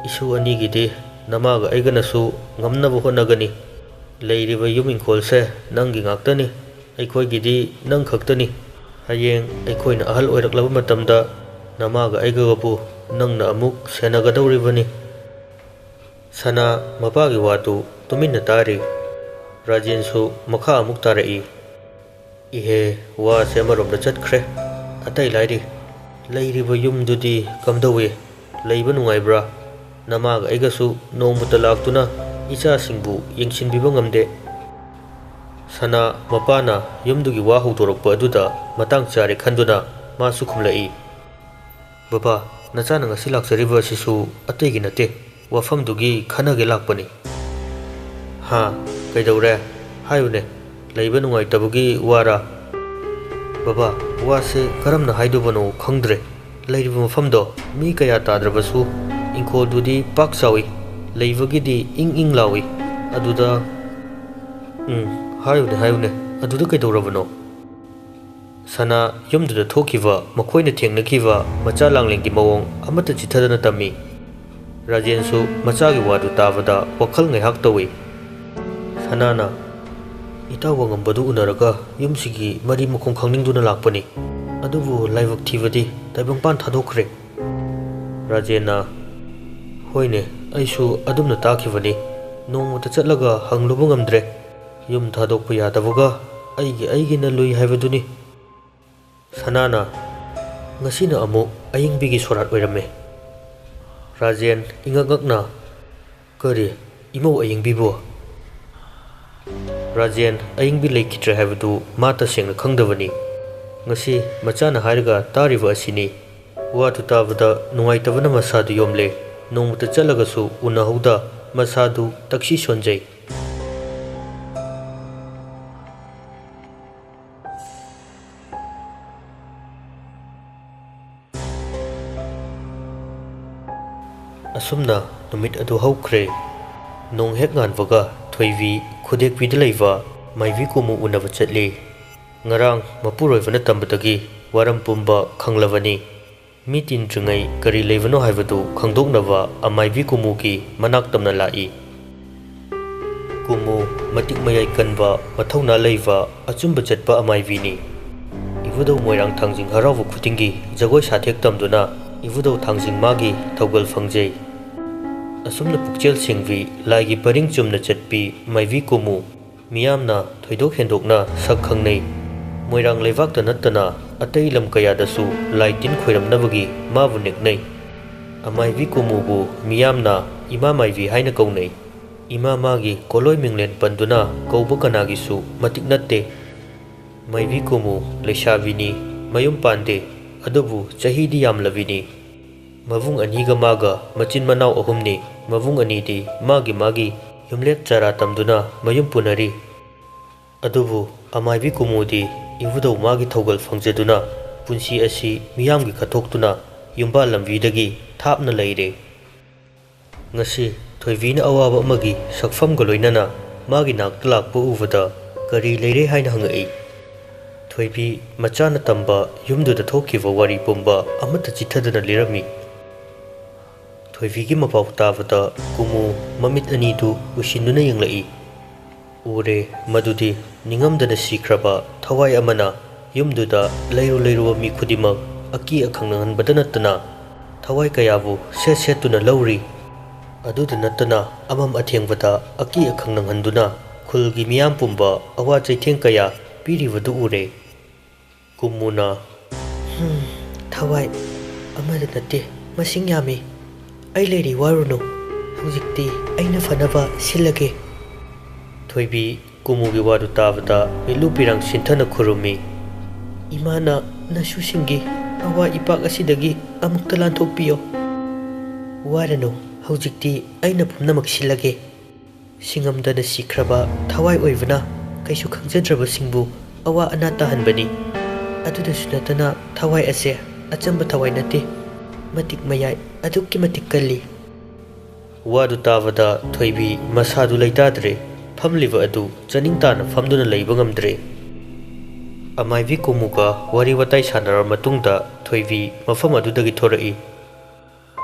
ꯏꯁꯨ ꯑꯅꯤꯒꯤꯗꯤ ꯅꯃꯥꯒ ꯑꯩꯒꯅꯁꯨ ꯉꯝꯅꯕ ꯍꯣꯠꯅꯒꯅꯤ꯫ ꯂꯩꯔꯤꯕ ꯌꯨꯝ ꯏꯪꯈꯣꯜꯁꯦ ꯅꯪꯒꯤ ꯉꯥꯛꯇꯅꯤ, ꯑꯩꯈꯣꯏꯒꯤꯗꯤ ꯅꯪ ꯈꯛꯇꯅꯤ꯫ ꯍꯌꯦꯡ ꯑꯩꯈꯣꯏꯅ ꯑꯍꯜ ꯑꯣꯏꯔꯛꯂꯕ ꯃꯇꯝꯗ ꯅꯃꯥꯒ ꯑꯩꯒꯕꯨ ꯅꯪꯅ ꯑꯃꯨꯛ ꯁꯦꯟꯅꯒꯗꯧꯔꯤꯕꯅꯤ꯫" ꯁꯅꯥ ꯃꯄꯥꯒꯤ ꯋꯥꯗꯨ ꯇꯨꯃꯤꯟꯅ ꯇꯥꯔꯤ꯫ ꯔꯥꯖꯦꯟꯁꯨ ꯃꯈꯥ ꯑꯃꯨꯛ ꯇꯥꯔꯛꯏ꯫ "ꯏꯍꯦ, ꯋꯥꯁꯦ ꯑꯃꯔꯣꯝꯗ ꯆꯠꯈ꯭ꯔꯦ꯫ ꯑꯇꯩ ꯂꯥꯏꯔꯤ, ꯂꯩꯔꯤꯕ ꯌꯨꯝꯗꯨꯗꯤ ꯀꯝꯗꯧꯏ? ꯂꯩꯕ ꯅꯨꯡꯉꯥꯏꯕ꯭ꯔꯥ? ꯅꯃꯥꯒ ꯑꯩꯒꯁꯨ ꯅꯣꯡꯃꯇ ꯂꯥꯛꯇꯨꯅ ꯏꯆꯥꯁꯤꯡꯕꯨ ꯌꯦꯡꯁꯤꯟꯕꯤꯕ ꯉꯝꯗꯦ꯫" ꯁꯅꯥ ꯃꯄꯥꯅ ꯌꯨꯝꯗꯨꯒꯤ ꯋꯥ ꯍꯧꯗꯣꯔꯛꯄ ꯑꯗꯨꯗ ꯃꯇꯥꯡ ꯆꯥꯔꯦ ꯈꯟꯗꯨꯅ ꯃꯥꯁꯨ ꯈꯨꯝꯂꯛꯏ꯫ "ꯕꯕꯥ, ꯅꯆꯥꯅ ꯉꯁꯤ ꯂꯥꯛꯆꯔꯤꯕ ꯑꯁꯤꯁꯨ ꯑꯇꯩꯒꯤ ꯅꯠꯇꯦ, ꯋꯥꯐꯝꯗꯨꯒꯤ ꯈꯟꯅꯒꯦ ꯂꯥꯛꯄꯅꯤ꯫" "ꯍꯥ? ꯀꯩꯗꯧꯔꯦ? ꯍꯥꯏꯌꯨꯅꯦ, ꯂꯩꯕ ꯅꯨꯡꯉꯥꯏꯇꯕꯒꯤ ꯋꯥꯔꯥ?" "ꯕꯕꯥ, ꯋꯥꯁꯦ ꯀꯔꯝꯅ ꯍꯥꯏꯗꯧꯕꯅꯣ ꯈꯪꯗ꯭ꯔꯦ꯫ ꯂꯩꯔꯤꯕ ꯃꯐꯝꯗꯣ ꯃꯤ ꯀꯌꯥ ꯇꯥꯗ꯭ꯔꯕꯁꯨ ꯏꯪꯈꯣꯜꯗꯨꯗꯤ ꯄꯥꯛ ꯆꯥꯎꯏ, ꯂꯩꯕꯒꯤꯗꯤ ꯏꯪ ꯏꯪ ꯂꯥꯎꯏ꯫ ꯑꯗꯨꯗ..." "ꯎꯝ, ꯍꯥꯏꯌꯨꯅꯦ, ꯍꯥꯏꯌꯨꯅꯦ, ꯑꯗꯨꯗ ꯀꯩꯗꯧꯔꯕꯅꯣ?" ꯁꯅꯥ ꯌꯨꯝꯗꯨꯗ ꯊꯣꯛꯈꯤꯕ ꯃꯈꯣꯏꯅ ꯊꯦꯡꯅꯈꯤꯕ ꯃꯆꯥ ꯂꯥꯡꯂꯦꯟꯒꯤ ꯃꯑꯣꯡ ꯑꯃꯠꯇ ꯆꯤꯠꯊꯗꯅ ꯇꯝꯃꯤ꯫ ꯔꯥꯖꯦꯟꯁꯨ ꯃꯆꯥꯒꯤ ꯋꯥꯗꯨ ꯇꯥꯕꯗ ꯋꯥꯈꯜ ꯉꯥꯏꯍꯥꯛ ꯇꯧꯏ꯫ ꯁꯅꯥꯅ, "ꯏꯇꯥꯎ ꯋꯥꯉꯝꯕꯗꯨ ꯎꯅꯔꯒ ꯌꯨꯝꯁꯤꯒꯤ ꯃꯔꯤ ꯃꯈꯣꯡ ꯈꯪꯅꯤꯡꯗꯨꯅ ꯂꯥꯛꯄꯅꯤ꯫ ꯑꯗꯨꯕꯨ ꯂꯥꯏꯕꯛ ꯊꯤꯕꯗꯤ ꯇꯥꯏꯕꯪꯄꯥꯟ ꯊꯥꯗꯣꯛꯈ꯭ꯔꯦ꯫" ꯔꯥꯖꯦꯟꯅ, "ꯍꯣꯏꯅꯦ, ꯑꯩꯁꯨ ꯑꯗꯨꯝꯅ ꯇꯥꯈꯤꯕꯅꯤ꯫ ꯅꯣꯡꯃꯇ ꯆꯠꯂꯒ ꯍꯪꯂꯨꯕ ꯉꯝꯗ꯭ꯔꯦ꯫ ꯌꯨꯝ ꯊꯥꯗꯣꯛꯄ ꯌꯥꯗꯕꯒ ꯑꯩꯒꯤ ꯑꯩꯒꯤꯅ ꯂꯨꯏ ꯍꯥꯏꯕꯗꯨꯅꯤ꯫" ꯁꯅꯥꯅ, "ꯉꯁꯤꯅ ꯑꯃꯨꯛ ꯑꯌꯤꯡꯕꯤꯒꯤ ꯁꯣꯔꯥꯠ ꯑꯣꯏꯔꯝꯃꯦ꯫" ꯔꯥꯖꯦꯟ ꯏꯉꯛ ꯉꯛꯅ, "ꯀꯔꯤ? ꯏꯃꯧ ꯑꯌꯤꯡꯕꯤꯕꯨ?" ꯔꯥꯖꯦꯟ ꯑꯌꯤꯡꯕꯤ ꯂꯩꯈꯤꯗ꯭ꯔꯦ ꯍꯥꯏꯕꯗꯨ ꯃꯥ ꯇꯁꯦꯡꯅ ꯈꯪꯗꯕꯅꯤ꯫ ꯉꯁꯤ ꯃꯆꯥꯅ ꯍꯥꯏꯔꯒ ꯇꯥꯔꯤꯕ ꯑꯁꯤꯅꯤ꯫ ꯋꯥꯗꯨ ꯇꯥꯕꯗ ꯅꯨꯡꯉꯥꯏꯇꯕꯅ ꯃꯁꯥꯗꯨ ꯌꯣꯝꯂꯦ꯫ ꯅꯣꯡꯃꯇ ꯆꯠꯂꯒꯁꯨ ꯎꯅꯍꯧꯗ ꯃꯁꯥꯗꯨ ꯇꯛꯁꯤ ꯁꯣꯟꯖꯩ꯫ ꯑꯁꯨꯝꯅ ꯅꯨꯃꯤꯠ ꯑꯗꯨ ꯍꯧꯈ꯭ꯔꯦ꯫ ꯅꯣꯡ ꯍꯦꯛ ꯉꯥꯟꯕꯒ ꯊꯣꯏꯕꯤ ꯈꯨꯗꯦꯛꯄꯤꯗ ꯂꯩꯕ ꯃꯥꯏꯕꯤ ꯀꯨꯃꯨ ꯎꯅꯕ ꯆꯠꯂꯤ꯫ ꯉꯔꯥꯡ ꯃꯄꯨꯔꯣꯏꯕꯅ ꯇꯝꯕꯗꯒꯤ ꯋꯥꯔꯝ ꯄꯨꯝꯕ ꯈꯪꯂꯕꯅꯤ꯫ ꯃꯤ ꯇꯤꯟꯗ꯭ꯔꯤꯉꯩ ꯀꯔꯤ ꯂꯩꯕꯅꯣ ꯍꯥꯏꯕꯗꯨ ꯈꯪꯗꯣꯛꯅꯕ ꯑꯃꯥꯏꯕꯤ ꯀꯨꯃꯨꯒꯤ ꯃꯅꯥꯛ ꯇꯝꯅ ꯂꯥꯛꯏ꯫ ꯀꯨꯃꯨ ꯃꯇꯤꯛ ꯃꯌꯥꯏ ꯀꯟꯕ, ꯃꯊꯧꯅꯥ ꯂꯩꯕ, ꯑꯆꯨꯝꯕ ꯆꯠꯄ ꯑꯃꯥꯏꯕꯤꯅꯤ꯫ ꯏꯕꯨꯙꯧ ꯃꯣꯏꯔꯥꯡ ꯊꯥꯡꯖꯤꯡ ꯍꯔꯥꯎꯕ ꯈꯨꯗꯤꯡꯒꯤ ꯖꯒꯣꯏ ꯁꯥꯊꯦꯛ ꯇꯝꯗꯨꯅ ꯏꯕꯨꯙꯧ ꯊꯥꯡꯖꯤꯡ ꯃꯥꯒꯤ ꯊꯧꯒꯜ ꯐꯪꯖꯩ꯫ ꯑꯁꯨꯝꯅ ꯄꯨꯛꯆꯦꯜ ꯁꯦꯡꯕꯤ, ꯂꯥꯏꯒꯤ ꯄꯔꯤꯡ ꯆꯨꯝꯅ ꯆꯠꯄꯤ ꯃꯥꯏꯕꯤ ꯀꯨꯃꯨ ꯃꯤꯌꯥꯝꯅ ꯊꯣꯏꯗꯣꯛ ꯍꯦꯟꯗꯣꯛꯅ ꯁꯛ ꯈꯪꯅꯩ꯫ ꯃꯣꯏꯔꯥꯡ ꯂꯩꯕꯥꯛꯇ ꯅꯠꯇꯅ ꯑꯇꯩ ꯂꯝ ꯀꯌꯥꯗꯁꯨ ꯂꯥꯏ ꯇꯤꯟ ꯈꯣꯏꯔꯝꯅꯕꯒꯤ ꯃꯥꯕꯨ ꯅꯦꯛꯅꯩ꯫ ꯑꯃꯥꯏꯕꯤ ꯀꯨꯃꯨꯕꯨ ꯃꯤꯌꯥꯝꯅ ꯏꯃꯥ ꯃꯥꯏꯕꯤ ꯍꯥꯏꯅ ꯀꯧꯅꯩ꯫ ꯏꯃꯥ ꯃꯥꯒꯤ ꯀꯣꯂꯣꯏ ꯃꯤꯡꯂꯦꯟ ꯄꯟꯗꯨꯅ ꯀꯧꯕ ꯀꯅꯥꯒꯤꯁꯨ ꯃꯇꯤꯛ ꯅꯠꯇꯦ꯫ ꯃꯥꯏꯕꯤ ꯀꯨꯃꯨ ꯂꯩꯁꯥꯕꯤꯅꯤ, ꯃꯌꯨꯝ ꯄꯥꯟꯗꯦ, ꯑꯗꯨꯕꯨ ꯆꯍꯤꯗꯤ ꯌꯥꯝꯂꯕꯤꯅꯤ꯫ ꯃꯕꯨꯡ ꯑꯅꯤꯒ ꯃꯥꯒ ꯃꯆꯤꯟ ꯃꯅꯥꯎ ꯑꯍꯨꯝꯅꯤ꯫ ꯃꯕꯨꯡ ꯑꯅꯤꯗꯤ ꯃꯥꯒꯤ ꯃꯥꯒꯤ ꯌꯨꯝꯂꯦꯛ ꯆꯔꯥ ꯇꯝꯗꯨꯅ ꯃꯌꯨꯝ ꯄꯨꯅꯔꯤ꯫ ꯑꯗꯨꯕꯨ ꯑꯃꯥꯏꯕꯤ ꯀꯨꯃꯨꯗꯤ ꯏꯕꯨꯙꯧ ꯃꯥꯒꯤ ꯊꯧꯒꯜ ꯐꯪꯖꯗꯨꯅ ꯄꯨꯟꯁꯤ ꯑꯁꯤ ꯃꯤꯌꯥꯝꯒꯤ ꯈꯠꯊꯣꯛꯇꯨꯅ ꯌꯨꯝꯕꯥꯜ ꯂꯝꯕꯤꯗꯒꯤ ꯊꯥꯞꯅ ꯂꯩꯔꯦ꯫ ꯉꯁꯤ ꯊꯣꯏꯕꯤꯅ ꯑꯋꯥꯕ ꯑꯃꯒꯤ ꯁꯛꯐꯝꯒ ꯂꯣꯏꯅꯅ ꯃꯥꯒꯤ ꯅꯥꯛꯇ ꯂꯥꯛꯄ ꯎꯕꯗ ꯀꯔꯤ ꯂꯩꯔꯦ ꯍꯥꯏꯅ ꯍꯪꯉꯛꯏ꯫ ꯊꯣꯏꯕꯤ ꯃꯆꯥꯅ ꯇꯝꯕ ꯌꯨꯝꯗꯨꯗ ꯊꯣꯛꯈꯤꯕ ꯋꯥꯔꯤ ꯄꯨꯝꯕ ꯑꯃꯠꯇ ꯆꯤꯠꯊꯗꯅ ꯂꯤꯔꯝꯃꯤ꯫ ꯊꯣꯏꯕꯤꯒꯤ ꯃꯄꯥꯎ ꯇꯥꯕꯗ ꯀꯨꯃꯨ ꯃꯃꯤꯠ ꯑꯅꯤꯗꯨ ꯎꯏꯁꯤꯟꯗꯨꯅ ꯌꯦꯡꯂꯛꯏ꯫ ꯎꯔꯦ ꯃꯗꯨꯗꯤ ꯅꯤꯡꯉꯝꯗꯅ ꯁꯤꯈ꯭ꯔꯕ ꯊꯋꯥꯏ ꯑꯃꯅ ꯌꯨꯝꯗꯨꯗ ꯂꯩꯔꯨ ꯂꯩꯔꯨꯕ ꯃꯤ ꯈꯨꯗꯤꯡꯃꯛ ꯑꯀꯤ ꯑꯈꯪ ꯅꯪꯍꯟꯕꯗ ꯅꯠꯇꯅ ꯊꯋꯥꯏ ꯀꯌꯥꯕꯨ ꯁꯦꯠ ꯁꯦꯠꯇꯨꯅ ꯂꯧꯔꯤ꯫ ꯑꯗꯨꯗ ꯅꯠꯇꯅ ꯑꯃꯝ ꯑꯊꯦꯡꯕꯗ ꯑꯀꯤ ꯑꯈꯪ ꯅꯪꯍꯟꯗꯨꯅ ꯈꯨꯜꯒꯤ ꯃꯤꯌꯥꯝ ꯄꯨꯝꯕ ꯑꯋꯥ ꯆꯩꯊꯦꯡ ꯀꯌꯥ ꯄꯤꯔꯤꯕꯗꯨ ꯎꯔꯦ꯫ ꯀꯨꯝꯃꯨꯅ, "ꯍꯝ, ꯊꯋꯥꯏ ꯑꯃꯗ ꯅꯠꯇꯦ, ꯃꯁꯤꯡ ꯌꯥꯝꯃꯤ꯫ ꯑꯩ ꯂꯩꯔꯤ, ꯋꯥꯔꯨꯅꯨ꯫ ꯍꯧꯖꯤꯛꯇꯤ ꯑꯩꯅ ꯐꯅꯕ ꯁꯤꯜꯂꯒꯦ꯫" ꯊꯣꯏꯕꯤ ꯀꯨꯝꯃꯨꯒꯤ ꯋꯥꯗꯨ ꯇꯥꯕꯗ ꯃꯤꯠꯂꯨ ꯄꯤꯔꯥꯡ ꯁꯤꯟꯊꯅ ꯈꯨꯔꯨꯝꯃꯤ꯫ "ꯏꯃꯥꯅ ꯅꯁꯨꯁꯤꯡꯒꯤ ꯑꯋꯥ ꯏꯄꯥꯛ ꯑꯁꯤꯗꯒꯤ ꯑꯃꯨꯛꯇ ꯂꯥꯟꯊꯣꯛꯄꯤꯌꯣ꯫ ꯋꯥꯔꯅꯨ, ꯍꯧꯖꯤꯛꯇꯤ ꯑꯩꯅ ꯄꯨꯝꯅꯃꯛ ꯁꯤꯜꯂꯒꯦ꯫" ꯁꯤꯡꯉꯝꯗꯅ ꯁꯤꯈ꯭ꯔꯕ ꯊꯋꯥꯏ ꯑꯣꯏꯕꯅ ꯀꯩꯁꯨ ꯈꯪꯖꯗ꯭ꯔꯕꯁꯤꯡꯕꯨ ꯑꯋꯥ ꯑꯅꯥ ꯇꯥꯍꯟꯕꯅꯤ꯫ ꯑꯗꯨꯗꯁꯨ ꯅꯠꯇꯅ ꯊꯋꯥꯏ ꯑꯁꯦ ꯑꯆꯝꯕ ꯊꯋꯥꯏ ꯅꯠꯇꯦ, ꯃꯇꯤꯛ ꯃꯌꯥꯏ ꯑꯗꯨꯛꯀꯤ ꯃꯇꯤꯛ ꯀꯜꯂꯤ꯫ ꯋꯥꯗꯨ ꯇꯥꯕꯗ ꯊꯣꯏꯕꯤ ꯃꯁꯥꯗꯨ ꯂꯩꯇꯥꯗ꯭ꯔꯦ꯫ ꯐꯝꯂꯤꯕ ꯑꯗꯨ ꯆꯥꯅꯤꯡ ꯇꯥꯅ ꯐꯝꯗꯨꯅ ꯂꯩꯕ ꯉꯝꯗ꯭ꯔꯦ꯫ ꯑꯃꯥꯏꯕꯤ ꯀꯨꯃꯨꯒ ꯋꯥꯔꯤ ꯋꯥꯇꯥꯏ ꯁꯥꯟꯅꯔꯕ ꯃꯇꯨꯡꯗ ꯊꯣꯏꯕꯤ ꯃꯐꯝ ꯑꯗꯨꯗꯒꯤ ꯊꯣꯔꯛꯏ꯫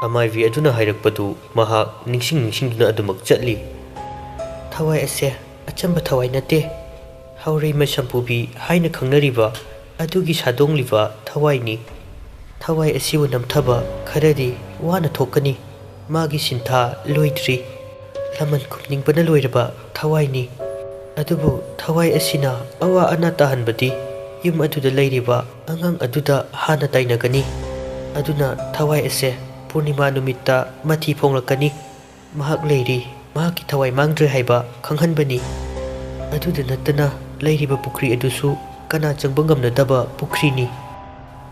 ꯑꯃꯥꯏꯕꯤ ꯑꯗꯨꯅ ꯍꯥꯏꯔꯛꯄꯗꯨ ꯃꯍꯥꯛ ꯅꯤꯡꯁꯤꯡ ꯅꯤꯡꯁꯤꯡꯗꯨꯅ ꯑꯗꯨꯃꯛ ꯆꯠꯂꯤ꯫ ꯊꯋꯥꯏ ꯑꯁꯦ ꯑꯆꯝꯕ ꯊꯋꯥꯏ ꯅꯠꯇꯦ꯫ ꯍꯥꯎꯔꯩꯃ ꯁꯝꯄꯨꯕꯤ ꯍꯥꯏꯅ ꯈꯪꯅꯔꯤꯕ ꯑꯗꯨꯒꯤ ꯁꯥꯗꯣꯡꯂꯤꯕ ꯊꯋꯥꯏꯅꯤ꯫ ꯊꯋꯥꯏ ꯑꯁꯤꯕꯨ ꯅꯝꯊꯕ ꯈꯔꯗꯤ ꯋꯥꯅ ꯊꯣꯛꯀꯅꯤ꯫ ꯃꯥꯒꯤ ꯁꯤꯟꯊꯥ ꯂꯣꯏꯗ꯭ꯔꯤ꯫ ꯂꯃꯟ ꯈꯨꯝꯅꯤꯡꯕꯅ ꯂꯣꯏꯔꯕ ꯊꯋꯥꯏꯅꯤ꯫ ꯑꯗꯨꯕꯨ ꯊꯋꯥꯏ ꯑꯁꯤꯅ ꯑꯋꯥ ꯑꯅꯥ ꯇꯥꯍꯟꯕꯗꯤ ꯌꯨꯝ ꯑꯗꯨꯗ ꯂꯩꯔꯤꯕ ꯑꯉꯥꯡ ꯑꯗꯨꯗ ꯍꯥꯟꯅ ꯇꯥꯏꯅꯒꯅꯤ꯫ ꯑꯗꯨꯅ ꯊꯋꯥꯏ ꯑꯁꯦ ꯄꯨꯔꯅꯤꯃꯥ ꯅꯨꯃꯤꯠꯇ ꯃꯊꯤ ꯐꯣꯡꯂꯛꯀꯅꯤ꯫ ꯃꯍꯥꯛ ꯂꯩꯔꯤ, ꯃꯍꯥꯛꯀꯤ ꯊꯋꯥꯏ ꯃꯥꯡꯗ꯭ꯔꯦ ꯍꯥꯏꯕ ꯈꯪꯍꯟꯕꯅꯤ꯫ ꯑꯗꯨꯗ ꯅꯠꯇꯅ ꯂꯩꯔꯤꯕ ꯄꯨꯈ꯭ꯔꯤ ꯑꯗꯨꯁꯨ ꯀꯅꯥ ꯆꯪꯕ ꯉꯝꯅꯗꯕ ꯄꯨꯈ꯭ꯔꯤꯅꯤ꯫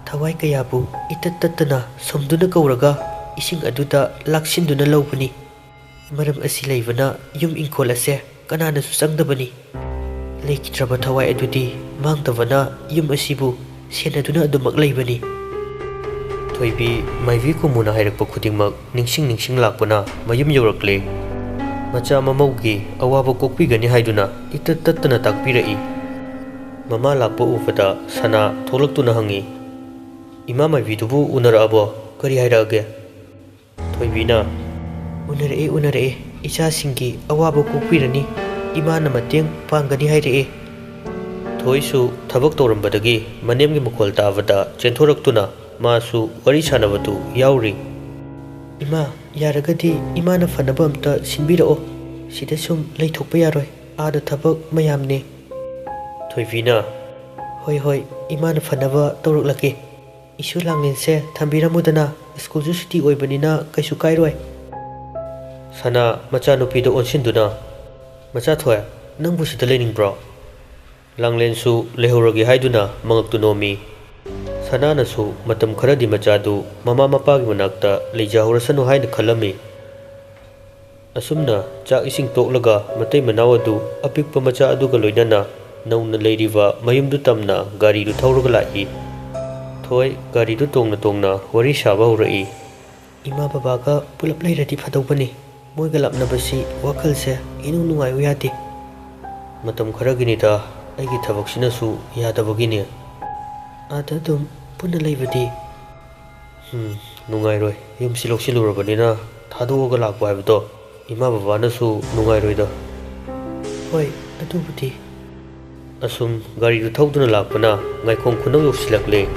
ꯊꯋꯥꯏ ꯀꯌꯥꯕꯨ ꯏꯇꯠ ꯇꯠꯇꯅ ꯁꯨꯝꯗꯨꯅ ꯀꯧꯔꯒ ꯏꯁꯤꯡ ꯑꯗꯨꯗ ꯂꯥꯛꯁꯤꯟꯗꯨꯅ ꯂꯧꯕꯅꯤ꯫ ꯃꯔꯝ ꯑꯁꯤ ꯂꯩꯕꯅ ꯌꯨꯝ ꯏꯪꯈꯣꯜ ꯑꯁꯦ ꯀꯅꯥꯅꯁꯨ ꯆꯪꯗꯕꯅꯤ꯫ ꯂꯩꯈꯤꯗ꯭ꯔꯕ ꯊꯋꯥꯏ ꯑꯗꯨꯗꯤ ꯃꯥꯡꯗꯕꯅ ꯌꯨꯝ ꯑꯁꯤꯕꯨ ꯁꯦꯟꯅꯗꯨꯅ ꯑꯗꯨꯃꯛ ꯂꯩꯕꯅꯤ꯫ ꯊꯣꯏꯕꯤ ꯃꯥꯏꯕꯤ ꯀꯨꯝꯃꯨꯅ ꯍꯥꯏꯔꯛꯄ ꯈꯨꯗꯤꯡꯃꯛ ꯅꯤꯡꯁꯤꯡ ꯅꯤꯡꯁꯤꯡ ꯂꯥꯛꯄꯅ ꯃꯌꯨꯝ ꯌꯧꯔꯛꯂꯦ꯫ ꯃꯆꯥ ꯃꯃꯧꯒꯤ ꯑꯋꯥꯕ ꯀꯣꯛꯄꯤꯒꯅꯤ ꯍꯥꯏꯗꯨꯅ ꯏꯇꯠ ꯇꯠꯇꯅ ꯇꯥꯛꯄꯤꯔꯛꯏ꯫ ꯃꯃꯥ ꯂꯥꯛꯄ ꯎꯕꯗ ꯁꯅꯥ ꯊꯣꯛꯂꯛꯇꯨꯅ ꯍꯪꯉꯤ, "ꯏꯃꯥ ꯃꯥꯏꯕꯤꯗꯨꯕꯨ ꯎꯅꯔꯛꯑꯕꯣ? ꯀꯔꯤ ꯍꯥꯏꯔꯛꯑꯒꯦ?" ꯊꯣꯏꯕꯤꯅ, "ꯎꯅꯔꯛꯑꯦ, ꯎꯅꯔꯛꯑꯦ꯫ ꯏꯆꯥꯁꯤꯡꯒꯤ ꯑꯋꯥꯕ ꯀꯣꯛꯄꯤꯔꯅꯤ꯫ ꯏꯃꯥꯅ ꯃꯇꯦꯡ ꯄꯥꯡꯒꯅꯤ ꯍꯥꯏꯔꯛꯑꯦ꯫" ꯊꯣꯏꯁꯨ ꯊꯕꯛ ꯇꯧꯔꯝꯕꯗꯒꯤ ꯃꯅꯦꯝꯒꯤ ꯃꯈꯣꯜ ꯇꯥꯕꯗ ꯆꯦꯟꯊꯣꯔꯛꯇꯨꯅ ꯃꯥꯁꯨ ꯋꯥꯔꯤ ꯁꯥꯟꯅꯕꯗꯨ ꯌꯥꯎꯔꯤ꯫ "ꯏꯃꯥ, ꯌꯥꯔꯒꯗꯤ ꯏꯃꯥꯅ ꯐꯅꯕ ꯑꯝꯇ ꯁꯤꯟꯕꯤꯔꯛꯑꯣ꯫ ꯁꯤꯗ ꯁꯨꯝ ꯂꯩꯊꯣꯛꯄ ꯌꯥꯔꯣꯏ꯫ ꯑꯥꯗ ꯊꯕꯛ ꯃꯌꯥꯝꯅꯦ꯫" ꯊꯣꯏꯕꯤꯅ, "ꯍꯣꯏ, ꯍꯣꯏ, ꯏꯃꯥꯅ ꯐꯅꯕ ꯇꯧꯔꯛꯂꯒꯦ꯫ ꯏꯁꯨ ꯂꯥꯡꯂꯦꯟꯁꯦ ꯊꯝꯕꯤꯔꯝꯃꯨꯗꯅ, ꯁ꯭ꯀꯨꯜꯁꯨ ꯁꯨꯇꯤ ꯑꯣꯏꯕꯅꯤꯅ ꯀꯩꯁꯨ ꯀꯥꯏꯔꯣꯏ꯫" ꯁꯅꯥ ꯃꯆꯥꯅꯨꯄꯤꯗ ꯑꯣꯟꯁꯤꯟꯗꯨꯅ, "ꯃꯆꯥ ꯊꯣꯏ, ꯅꯪꯕꯨ ꯁꯤꯗ ꯂꯩꯅꯤꯡꯕ꯭ꯔꯣ?" ꯂꯥꯡꯂꯦꯟꯁꯨ ꯂꯩꯍꯧꯔꯒꯦ ꯍꯥꯏꯗꯨꯅ ꯃꯉꯛꯇꯨ ꯅꯣꯝꯃꯤ꯫ ꯁꯅꯥꯅꯁꯨ ꯃꯇꯝ ꯈꯔꯗꯤ ꯃꯆꯥꯗꯨ ꯃꯃꯥ ꯃꯄꯥꯒꯤ ꯃꯅꯥꯛꯇ ꯂꯩꯖꯍꯧꯔꯁꯅꯨ ꯍꯥꯏꯅ ꯈꯜꯂꯝꯃꯤ꯫ ꯑꯁꯨꯝꯅ ꯆꯥꯛ ꯏꯁꯤꯡ ꯇꯣꯛꯂꯒ ꯃꯇꯩ ꯃꯅꯥꯎ ꯑꯗꯨ ꯑꯄꯤꯛꯄ ꯃꯆꯥ ꯑꯗꯨꯒ ꯂꯣꯏꯅꯅ ꯅꯧꯅ ꯂꯩꯔꯤꯕ ꯃꯌꯨꯝꯗꯨ ꯇꯝꯅ ꯒꯥꯔꯤꯗꯨ ꯊꯧꯔꯒ ꯂꯥꯛꯏ꯫ ꯊꯣꯏ ꯒꯥꯔꯤꯗꯨ ꯇꯣꯡꯅ ꯇꯣꯡꯅ ꯋꯥꯔꯤ ꯁꯥꯕ ꯍꯧꯔꯛꯏ꯫ "ꯏꯃꯥ ꯕꯕꯥꯒ ꯄꯨꯂꯞ ꯂꯩꯔꯗꯤ ꯐꯗꯧꯕꯅꯤ꯫ ꯃꯣꯏꯒ ꯂꯥꯞꯅꯕꯁꯤ ꯋꯥꯈꯜꯁꯦ ꯏꯅꯨꯡ ꯅꯨꯡꯉꯥꯏꯌꯨ ꯌꯥꯗꯦ꯫ ꯃꯇꯝ ꯈꯔꯒꯤꯅꯤꯗ, ꯑꯩꯒꯤ ꯊꯕꯛꯁꯤꯅꯁꯨ ꯌꯥꯗꯕꯒꯤꯅꯦ꯫ ꯑꯥꯗ ꯑꯗꯨꯝ ꯄꯨꯟꯅ ꯂꯩꯕꯗꯤ? ꯎꯝ, ꯅꯨꯡꯉꯥꯏꯔꯣꯏ꯫ ꯌꯨꯝꯁꯤ ꯂꯧꯁꯤꯜꯂꯨꯔꯕꯅꯤꯅ ꯊꯥꯗꯣꯛꯑꯒ ꯂꯥꯛꯄ ꯍꯥꯏꯕꯗꯣ ꯏꯃꯥ ꯕꯕꯥꯅꯁꯨ ꯅꯨꯡꯉꯥꯏꯔꯣꯏꯗ꯫ ꯍꯣꯏ, ꯑꯗꯨꯕꯨꯗꯤ꯫ ꯑꯁꯨꯝ ꯒꯥꯔꯤꯗꯨ ꯊꯧꯗꯨꯅ ꯂꯥꯛꯄꯅ ꯉꯥꯏꯈꯣꯡ ꯈꯨꯅꯧ ꯌꯧꯁꯤꯜꯂꯛꯂꯦ꯫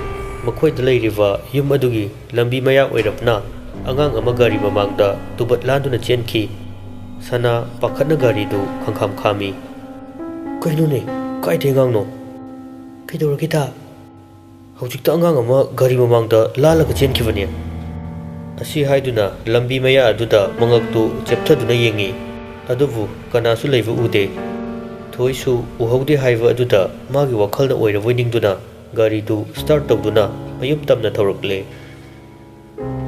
ꯃꯈꯣꯏꯗ ꯂꯩꯔꯤꯕ ꯌꯨꯝ ꯑꯗꯨꯒꯤ ꯂꯝꯕꯤ ꯃꯌꯥ ꯑꯣꯏꯔꯞꯅ ꯑꯉꯥꯡ ꯑꯃ ꯒꯥꯔꯤ ꯃꯃꯥꯡꯗ ꯇꯨꯕꯠ ꯂꯥꯟꯗꯨꯅ ꯆꯦꯟꯈꯤ꯫ ꯁꯅꯥ ꯄꯥꯈꯠꯅ ꯒꯥꯔꯤꯗꯨ ꯈꯪꯈꯥꯝ ꯈꯥꯝꯃꯤ꯫ "ꯀꯩꯅꯣꯅꯦ? ꯀꯥꯏꯗꯩ ꯑꯉꯥꯡꯅꯣ? ꯀꯩꯗꯧꯔꯒꯦꯗ?" "ꯍꯧꯖꯤꯛꯇ ꯑꯉꯥꯡ ꯑꯃ ꯒꯥꯔꯤ ꯃꯃꯥꯡꯗ ꯂꯥꯜꯂꯒ ꯆꯦꯟꯈꯤꯕꯅꯦ"꯫ ꯑꯁꯤ ꯍꯥꯏꯗꯨꯅ ꯂꯝꯕꯤ ꯃꯌꯥ ꯑꯗꯨꯗ ꯃꯉꯛꯇꯨ ꯆꯦꯞꯊꯗꯨꯅ ꯌꯦꯡꯉꯤ꯫ ꯑꯗꯨꯕꯨ ꯀꯅꯥꯁꯨ ꯂꯩꯕ ꯎꯗꯦ꯫ ꯊꯣꯏꯁꯨ ꯎꯍꯧꯗꯦ ꯍꯥꯏꯕ ꯑꯗꯨꯗ ꯃꯥꯒꯤ ꯋꯥꯈꯜꯅ ꯑꯣꯏꯔꯕꯣꯏ ꯅꯤꯡꯗꯨꯅ ꯒꯥꯔꯤꯗꯨ start ꯇꯧꯗꯨꯅ ꯃꯌꯨꯝ ꯇꯝꯅ ꯊꯧꯔꯛꯂꯦ꯫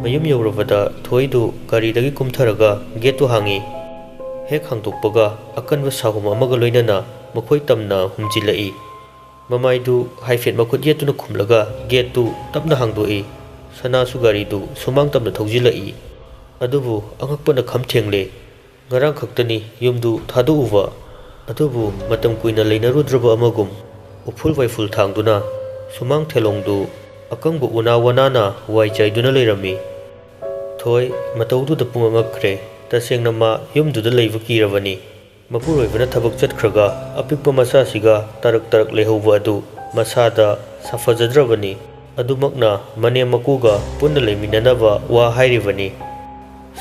ꯃꯌꯨꯝ ꯌꯧꯔꯕꯗ ꯊꯣꯏꯗꯨ ꯒꯥꯔꯤꯗꯒꯤ ꯀꯨꯝꯊꯔꯒ gateꯇꯨ ꯍꯥꯡꯉꯤ꯫ ꯍꯦꯛ ꯍꯥꯡꯗꯣꯛꯄꯒ ꯑꯀꯟꯕ ꯁꯥꯍꯨꯝ ꯑꯃꯒ ꯂꯣꯏꯅꯅ ꯃꯈꯣꯏ ꯇꯝꯅ ꯍꯨꯝꯖꯤꯜꯂꯛꯏ꯫ ꯃꯃꯥꯏꯗꯨ ꯍꯥꯏꯐꯦꯠ ꯃꯈꯨꯠ ꯌꯦꯠꯇꯨꯅ ꯈꯨꯝꯂꯒ gateꯇꯨ ꯇꯞꯅ ꯍꯥꯡꯗꯣꯛꯏ꯫ ꯁꯅꯥꯁꯨ ꯒꯥꯔꯤꯗꯨ ꯁꯨꯃꯥꯡ ꯇꯝꯅ ꯊꯧꯖꯤꯜꯂꯛꯏ꯫ ꯑꯗꯨꯕꯨ ꯑꯉꯛꯄꯅ ꯈꯝ ꯊꯦꯡꯂꯦ꯫ ꯉꯔꯥꯡ ꯈꯛꯇꯅꯤ ꯌꯨꯝꯗꯨ ꯊꯥꯗꯣꯛꯎꯕ꯫ ꯑꯗꯨꯕꯨ ꯃꯇꯝ ꯀꯨꯏꯅ ꯂꯩꯅꯔꯨꯗ꯭ꯔꯕ ꯑꯃꯒꯨꯝ ꯎꯐꯨꯜ ꯋꯥꯏꯐꯨꯜ ꯊꯥꯡꯗꯨꯅ ꯁꯨꯃꯥꯡ ꯊꯦꯂꯣꯡꯗꯨ ꯑꯀꯪꯕ ꯎꯅꯥ ꯋꯥꯅꯥꯅ ꯋꯥꯏ ꯆꯥꯏꯗꯨꯅ ꯂꯩꯔꯝꯃꯤ꯫ ꯊꯣꯏ ꯃꯇꯧꯗꯨꯗ ꯄꯨꯡꯉꯛ ꯉꯛꯈ꯭ꯔꯦ꯫ ꯇꯁꯦꯡꯅ ꯃꯥ ꯌꯨꯝꯗꯨꯗ ꯂꯩꯕ ꯀꯤꯔꯕꯅꯤ꯫ ꯃꯄꯨꯔꯣꯏꯕꯅ ꯊꯕꯛ ꯆꯠꯈ꯭ꯔꯒ ꯑꯄꯤꯛꯄ ꯃꯆꯥꯁꯤꯒ ꯇꯔꯛ ꯇꯔꯛ ꯂꯩꯍꯧꯕ ꯑꯗꯨ ꯃꯁꯥꯗ ꯁꯥꯐꯖꯗ꯭ꯔꯕꯅꯤ꯫ ꯑꯗꯨꯃꯛꯅ ꯃꯅꯦꯝ ꯃꯀꯨꯒ ꯄꯨꯟꯅ ꯂꯩꯃꯤꯟꯅꯅꯕ ꯋꯥ ꯍꯥꯏꯔꯤꯕꯅꯤ꯫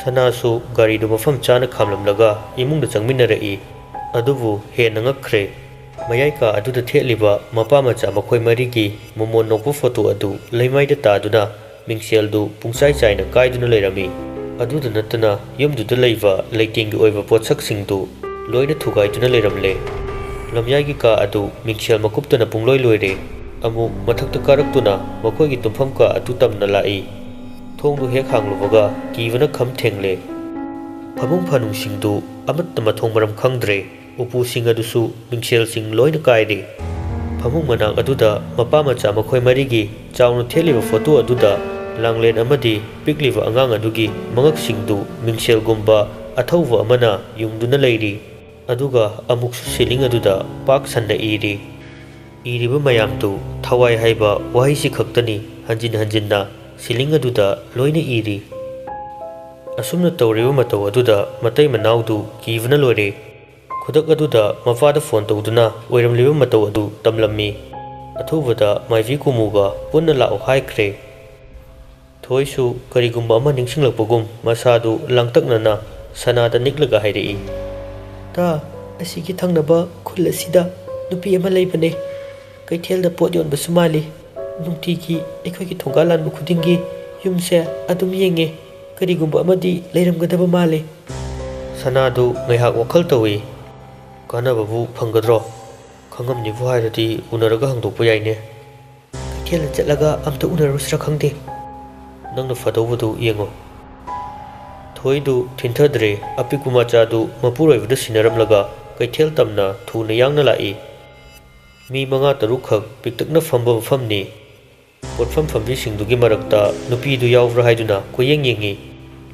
ꯁꯅꯥꯁꯨ ꯒꯥꯔꯤꯗꯨ ꯃꯐꯝ ꯆꯥꯅ ꯈꯥꯝꯂꯝꯂꯒ ꯏꯃꯨꯡꯗ ꯆꯪꯃꯤꯟꯅꯔꯛꯏ꯫ ꯑꯗꯨꯕꯨ ꯍꯦꯟꯅ ꯉꯛꯈ꯭ꯔꯦ꯫ ꯃꯌꯥꯏ ꯀꯥ ꯑꯗꯨꯗ ꯊꯦꯠꯂꯤꯕ ꯃꯄꯥ ꯃꯆꯥ ꯃꯈꯣꯏ ꯃꯔꯤꯒꯤ ꯃꯣꯃꯣꯟ ꯅꯣꯛꯄ ꯐꯣꯇꯣ ꯑꯗꯨ ꯂꯩꯃꯥꯏꯗ ꯇꯥꯗꯨꯅ ꯃꯤꯡꯁꯦꯜꯗꯨ ꯄꯨꯡꯆꯥꯏ ꯆꯥꯏꯅ ꯀꯥꯏꯗꯨꯅ ꯂꯩꯔꯝꯃꯤ꯫ ꯑꯗꯨꯗ ꯅꯠꯇꯅ ꯌꯨꯝꯗꯨꯗ ꯂꯩꯕ ꯂꯩꯇꯦꯡꯒꯤ ꯑꯣꯏꯕ ꯄꯣꯠꯁꯛꯁꯤꯡꯗꯨ ꯂꯣꯏꯅ ꯊꯨꯒꯥꯏꯗꯨꯅ ꯂꯩꯔꯝꯂꯦ꯫ ꯂꯝꯌꯥꯏꯒꯤ ꯀꯥ ꯑꯗꯨ ꯃꯤꯡꯁꯦꯜ ꯃꯀꯨꯞꯇꯅ ꯄꯨꯡꯂꯣꯏ ꯂꯣꯏꯔꯦ꯫ ꯑꯃꯨꯛ ꯃꯊꯛꯇ ꯀꯥꯔꯛꯇꯨꯅ ꯃꯈꯣꯏꯒꯤ ꯇꯨꯝꯐꯝ ꯀꯥ ꯑꯗꯨ ꯇꯝꯅ ꯂꯥꯛꯏ꯫ ꯊꯣꯡꯗꯨ ꯍꯦꯛ ꯍꯥꯡꯂꯨꯕꯒ ꯀꯤꯕꯅ ꯈꯝ ꯊꯦꯡꯂꯦ꯫ ꯐꯃꯨꯡ ꯐꯥꯅꯨꯡꯁꯤꯡꯗꯨ ꯑꯃꯠꯇ ꯃꯊꯣꯡ ꯃꯔꯝ ꯈꯪꯗ꯭ꯔꯦ꯫ ꯎꯄꯨꯁꯤꯡ ꯑꯗꯨꯁꯨ ꯃꯤꯡꯁꯦꯜꯁꯤꯡ ꯂꯣꯏꯅ ꯀꯥꯏꯔꯦ꯫ ꯐꯃꯨꯡ ꯃꯅꯥꯛ ꯑꯗꯨꯗ ꯃꯄꯥ ꯃꯆꯥ ꯃꯈꯣꯏ ꯃꯔꯤꯒꯤ ꯆꯥꯎꯅ ꯊꯦꯠꯂꯤꯕ ꯐꯣꯇꯣ ꯑꯗꯨꯗ ꯂꯥꯡꯂꯦꯟ ꯑꯃꯗꯤ ꯄꯤꯛꯂꯤꯕ ꯑꯉꯥꯡ ꯑꯗꯨꯒꯤ ꯃꯉꯛꯁꯤꯡꯗꯨ ꯃꯤꯡꯁꯦꯜꯒꯨꯝꯕ ꯑꯊꯧꯕ ꯑꯃꯅ ꯌꯨꯡꯗꯨꯅ ꯂꯩꯔꯤ, ꯑꯗꯨꯒ ꯑꯃꯨꯛꯁꯨ ꯁꯤꯂꯤꯡ ꯑꯗꯨꯗ ꯄꯥꯛ ꯁꯟꯅ ꯏꯔꯤ꯫ ꯏꯔꯤꯕ ꯃꯌꯥꯝꯗꯨ ꯊꯋꯥꯏ ꯍꯥꯏꯕ ꯋꯥꯍꯩꯁꯤ ꯈꯛꯇꯅꯤ ꯍꯟꯖꯤꯟ ꯍꯟꯖꯤꯟꯅ ꯁꯤꯂꯤꯡ ꯑꯗꯨꯗ ꯂꯣꯏꯅ ꯏꯔꯤ꯫ ꯑꯁꯨꯝꯅ ꯇꯧꯔꯤꯕ ꯃꯇꯧ ꯑꯗꯨꯗ ꯃꯇꯩ ꯃꯅꯥꯎꯗꯨ ꯀꯤꯕꯅ ꯂꯣꯏꯔꯦ꯫ ꯈꯨꯗꯛ ꯑꯗꯨꯗ ꯃꯄꯥꯗ ꯐꯣꯟ ꯇꯧꯗꯨꯅ ꯑꯣꯏꯔꯝꯂꯤꯕ ꯃꯇꯧ ꯑꯗꯨ ꯇꯝꯂꯝꯃꯤ꯫ ꯑꯊꯨꯕꯗ ꯃꯥꯏꯕꯤ ꯀꯨꯃꯨꯒ ꯄꯨꯟꯅ ꯂꯥꯛꯑꯣ ꯍꯥꯏꯈ꯭ꯔꯦ꯫ ꯊꯣꯏꯁꯨ ꯀꯔꯤꯒꯨꯝꯕ ꯑꯃ ꯅꯤꯡꯁꯤꯡꯂꯛꯄꯒꯨꯝ ꯃꯁꯥꯗꯨ ꯂꯥꯡꯇꯛꯅꯅ ꯁꯅꯥꯗ ꯅꯤꯛꯂꯒ ꯍꯥꯏꯔꯛꯏ, "ꯇꯥ, ꯑꯁꯤꯒꯤ ꯊꯪꯅꯕ ꯈꯨꯜ ꯑꯁꯤꯗ ꯅꯨꯄꯤ ꯑꯃ ꯂꯩꯕꯅꯦ꯫ ꯀꯩꯊꯦꯜꯗ ꯄꯣꯠ ꯌꯣꯟꯕꯁꯨ ꯃꯥꯜꯂꯤ꯫ ꯅꯨꯡꯇꯤꯒꯤ ꯑꯩꯈꯣꯏꯒꯤ ꯊꯣꯡꯒꯥꯜ ꯂꯥꯟꯕ ꯈꯨꯗꯤꯡꯒꯤ ꯌꯨꯝꯁꯦ ꯑꯗꯨꯝ ꯌꯦꯡꯉꯦ꯫ ꯀꯔꯤꯒꯨꯝꯕ ꯑꯃꯗꯤ ꯂꯩꯔꯝꯒꯗꯕ ꯃꯥꯜꯂꯤ꯫" ꯁꯅꯥꯗꯨ ꯉꯥꯏꯍꯥꯛ ꯋꯥꯈꯜ ꯇꯧꯏ꯫ "ꯀꯥꯟꯅꯕꯕꯨ ꯐꯪꯒꯗ꯭ꯔꯣ? ꯈꯪꯉꯝꯅꯤꯕꯨ ꯍꯥꯏꯔꯗꯤ ꯎꯅꯔꯒ ꯍꯪꯗꯣꯛꯄ ꯌꯥꯏꯅꯦ꯫" "ꯀꯩꯊꯦꯜꯗ ꯆꯠꯂꯒ ꯑꯝꯇ ꯎꯅꯔꯨꯁꯤꯔꯥ ꯈꯪꯗꯦ꯫" "ꯅꯪꯅ ꯐꯗꯧꯕꯗꯨ ꯌꯦꯡꯉꯣ꯫" ꯊꯣꯏꯗꯨ ꯊꯤꯟꯊꯗ꯭ꯔꯦ꯫ ꯑꯄꯤꯛꯄ ꯃꯆꯥꯗꯨ ꯃꯄꯨꯔꯣꯏꯕꯗ ꯁꯤꯟꯅꯔꯝꯂꯒ ꯀꯩꯊꯦꯜ ꯇꯝꯅ ꯊꯨꯅ ꯌꯥꯡꯅ ꯂꯥꯛꯏ꯫ ꯃꯤ ꯃꯉꯥ ꯇꯔꯨꯛꯈꯛ ꯄꯤꯛꯇꯛꯅ ꯐꯝꯕ ꯃꯐꯝꯅꯤ꯫ ꯄꯣꯠꯐꯝ ꯐꯝꯕꯤꯁꯤꯡꯗꯨꯒꯤ ꯃꯔꯛꯇ ꯅꯨꯄꯤꯗꯨ ꯌꯥꯎꯕ꯭ꯔꯥ ꯍꯥꯏꯗꯨꯅ ꯀꯣꯏꯌꯦꯡ ꯌꯦꯡꯉꯤ꯫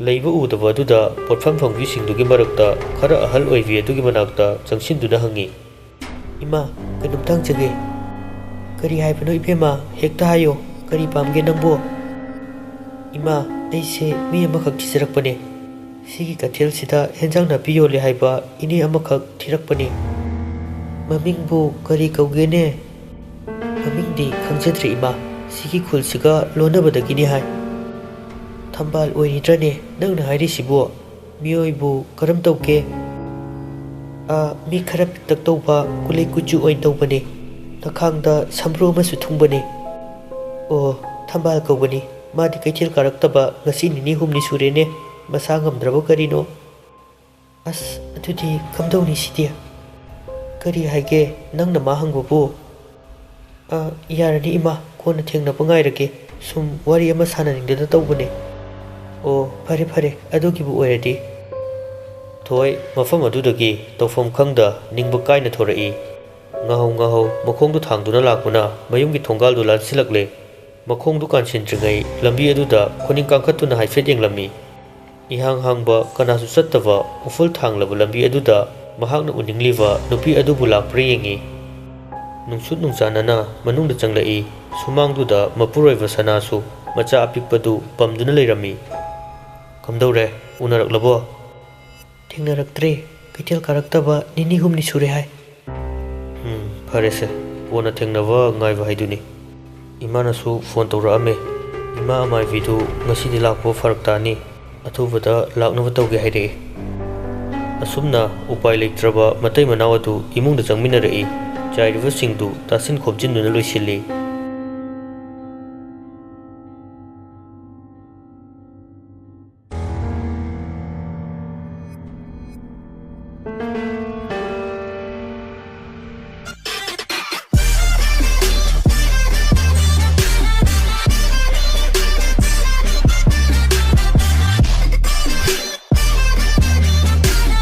ꯂꯩꯕ ꯎꯗꯕ ꯑꯗꯨꯗ ꯄꯣꯠꯐꯝ ꯐꯝꯕꯤꯁꯤꯡꯗꯨꯒꯤ ꯃꯔꯛꯇ ꯈꯔ ꯑꯍꯜ ꯑꯣꯏꯕꯤ ꯑꯗꯨꯒꯤ ꯃꯅꯥꯛꯇ ꯆꯪꯁꯤꯟꯗꯨꯅ ꯍꯪꯉꯤ꯫ "ꯏꯃꯥ, ꯀꯩꯅꯣꯝꯇ ꯍꯪꯖꯒꯦ꯫" "ꯀꯔꯤ ꯍꯥꯏꯕꯅꯣ ꯏꯕꯦꯝꯃ? ꯍꯦꯛꯇ ꯍꯥꯏꯌꯣ꯫ ꯀꯔꯤ ꯄꯥꯝꯒꯦ ꯅꯪꯕꯨ?" "ꯏꯃꯥ, ꯑꯩꯁꯦ ꯃꯤ ꯑꯃꯈꯛ ꯊꯤꯖꯔꯛꯄꯅꯦ꯫ ꯁꯤꯒꯤ ꯀꯩꯊꯦꯜꯁꯤꯗ ꯍꯦꯟꯖꯥꯡ ꯅꯥꯄꯤ ꯌꯣꯜꯂꯦ ꯍꯥꯏꯕ ꯏꯅꯦ ꯑꯃꯈꯛ ꯊꯤꯔꯛꯄꯅꯦ꯫" "ꯃꯃꯤꯡꯕꯨ ꯀꯔꯤ ꯀꯧꯒꯦꯅꯦ?" "ꯃꯃꯤꯡꯗꯤ ꯈꯪꯖꯗ꯭ꯔꯦ ꯏꯃꯥ꯫ ꯁꯤꯒꯤ ꯈꯨꯜꯁꯤꯒ ꯂꯣꯟꯅꯕꯗꯒꯤꯅꯤ ꯍꯥꯏ꯫" "ꯊꯝꯕꯥꯜ ꯑꯣꯏꯔꯤꯗ꯭ꯔꯅꯦ ꯅꯪꯅ ꯍꯥꯏꯔꯤꯁꯤꯕꯨ? ꯃꯤꯑꯣꯏꯕꯨ ꯀꯔꯝ ꯇꯧꯒꯦ?" "ꯑꯥ, ꯃꯤ ꯈꯔ ꯄꯤꯛꯇꯛ ꯇꯧꯕ, ꯀꯨꯂꯩ ꯀꯨꯆꯨ ꯑꯣꯏꯅ ꯇꯧꯕꯅꯦ꯫ ꯅꯈꯥꯡꯗ ꯁꯝꯕ꯭ꯔꯨ ꯑꯃꯁꯨ ꯊꯨꯡꯕꯅꯦ꯫" "ꯑꯣ, ꯊꯝꯕꯥꯜ ꯀꯧꯕꯅꯤ꯫ ꯃꯥꯗꯤ ꯀꯩꯊꯦꯜ ꯀꯥꯔꯛꯇꯕ ꯉꯁꯤ ꯅꯤꯅꯤ ꯍꯨꯝꯅꯤ ꯁꯨꯔꯦꯅꯦ꯫ ꯃꯁꯥ ꯉꯝꯗ꯭ꯔꯕ ꯀꯔꯤꯅꯣ?" "ꯑꯁ, ꯑꯗꯨꯗꯤ ꯀꯝꯗꯧꯅꯤ ꯁꯤꯗꯤ?" "ꯀꯔꯤ ꯍꯥꯏꯒꯦ ꯅꯪꯅ ꯃꯥ ꯍꯪꯕꯕꯨ?" "ꯑ, ꯌꯥꯔꯅꯤ ꯏꯃꯥ, ꯀꯣꯟꯅ ꯊꯦꯡꯅꯕ ꯉꯥꯏꯔꯒꯦ꯫ ꯁꯨꯝ ꯋꯥꯔꯤ ꯑꯃ ꯁꯥꯟꯅꯅꯤꯡꯗꯅ ꯇꯧꯕꯅꯦ꯫" "ꯑꯣ, ꯐꯔꯦ ꯐꯔꯦ, ꯑꯗꯨꯒꯤꯕꯨ ꯑꯣꯏꯔꯗꯤ꯫" ꯊꯣꯏ ꯃꯐꯝ ꯑꯗꯨꯗꯒꯤ ꯇꯧꯐꯝ ꯈꯪꯗ ꯅꯤꯡꯕ ꯀꯥꯏꯅ ꯊꯣꯔꯛꯏ꯫ ꯉꯥꯍꯧ ꯉꯥꯍꯧ ꯃꯈꯣꯡꯗꯨ ꯊꯥꯡꯗꯨꯅ ꯂꯥꯛꯄꯅ ꯃꯌꯨꯝꯒꯤ ꯊꯣꯡꯒꯥꯜꯗꯨ ꯂꯥꯟꯁꯤꯜꯂꯛꯂꯦ꯫ ꯃꯈꯣꯡꯗꯨ ꯀꯥꯟꯁꯤꯟꯗ꯭ꯔꯤꯉꯩ ꯂꯝꯕꯤ ꯑꯗꯨꯗ ꯈꯨꯅꯤꯡ ꯀꯥꯡꯈꯠꯇꯨꯅ ꯍꯥꯏꯐꯦꯠ ꯌꯦꯡꯂꯝꯃꯤ꯫ ꯏꯍꯥꯡ ꯍꯥꯡꯕ, ꯀꯅꯥꯁꯨ ꯆꯠꯇꯕ ꯎꯐꯨꯜ ꯊꯥꯡꯂꯕ ꯂꯝꯕꯤ ꯑꯗꯨꯗ ꯃꯍꯥꯛꯅ ꯎꯅꯤꯡꯂꯤꯕ ꯅꯨꯄꯤ ꯑꯗꯨꯕꯨ ꯂꯥꯛꯄ꯭ꯔꯥ ꯌꯦꯡꯉꯤ꯫ ꯅꯨꯡꯁꯨꯠ ꯅꯨꯡꯁꯥꯅꯅ ꯃꯅꯨꯡꯗ ꯆꯪꯂꯛꯏ꯫ ꯁꯨꯃꯥꯡꯗꯨꯗ ꯃꯄꯨꯔꯣꯏꯕ ꯁꯅꯥꯁꯨ ꯃꯆꯥ ꯑꯄꯤꯛꯄꯗꯨ ꯄꯝꯗꯨꯅ ꯂꯩꯔꯝꯃꯤ꯫ "ꯀꯝꯗꯧꯔꯦ? ꯎꯅꯔꯛꯂꯕꯣ?" "ꯊꯦꯡꯅꯔꯛꯇ꯭ꯔꯦ꯫ ꯀꯩꯊꯦꯜ ꯀꯥꯔꯛꯇꯕ ꯅꯤꯅꯤ ꯍꯨꯝꯅꯤ ꯁꯨꯔꯦ ꯍꯥꯏ꯫" "ꯎꯝ, ꯐꯔꯦꯁꯦ꯫ ꯀꯣꯟꯅ ꯊꯦꯡꯅꯕ ꯉꯥꯏꯕ ꯍꯥꯏꯗꯨꯅꯤ꯫ ꯏꯃꯥꯅꯁꯨ ꯐꯣꯟ ꯇꯧꯔꯛꯑꯝꯃꯦ꯫ ꯏꯃꯥ ꯑꯃꯥꯏꯕꯤꯗꯨ ꯉꯁꯤꯗꯤ ꯂꯥꯛꯄ ꯐꯔꯛ ꯇꯥꯅꯤ꯫ ꯑꯊꯨꯕꯗ ꯂꯥꯛꯅꯕ ꯇꯧꯒꯦ ꯍꯥꯏꯔꯛꯑꯦ꯫" ꯑꯁꯨꯝꯅ ꯎꯄꯥꯏ ꯂꯩꯇ꯭ꯔꯕ ꯃꯇꯩ ꯃꯅꯥꯎ ꯑꯗꯨ ꯏꯃꯨꯡꯗ ꯆꯪꯃꯤꯟꯅꯔꯛꯏ꯫ ꯆꯥꯏꯔꯤꯕꯁꯤꯡꯗꯨ ꯇꯥꯁꯤꯟ ꯈꯣꯝꯖꯤꯟꯗꯨꯅ ꯂꯣꯏꯁꯤꯜꯂꯤ꯫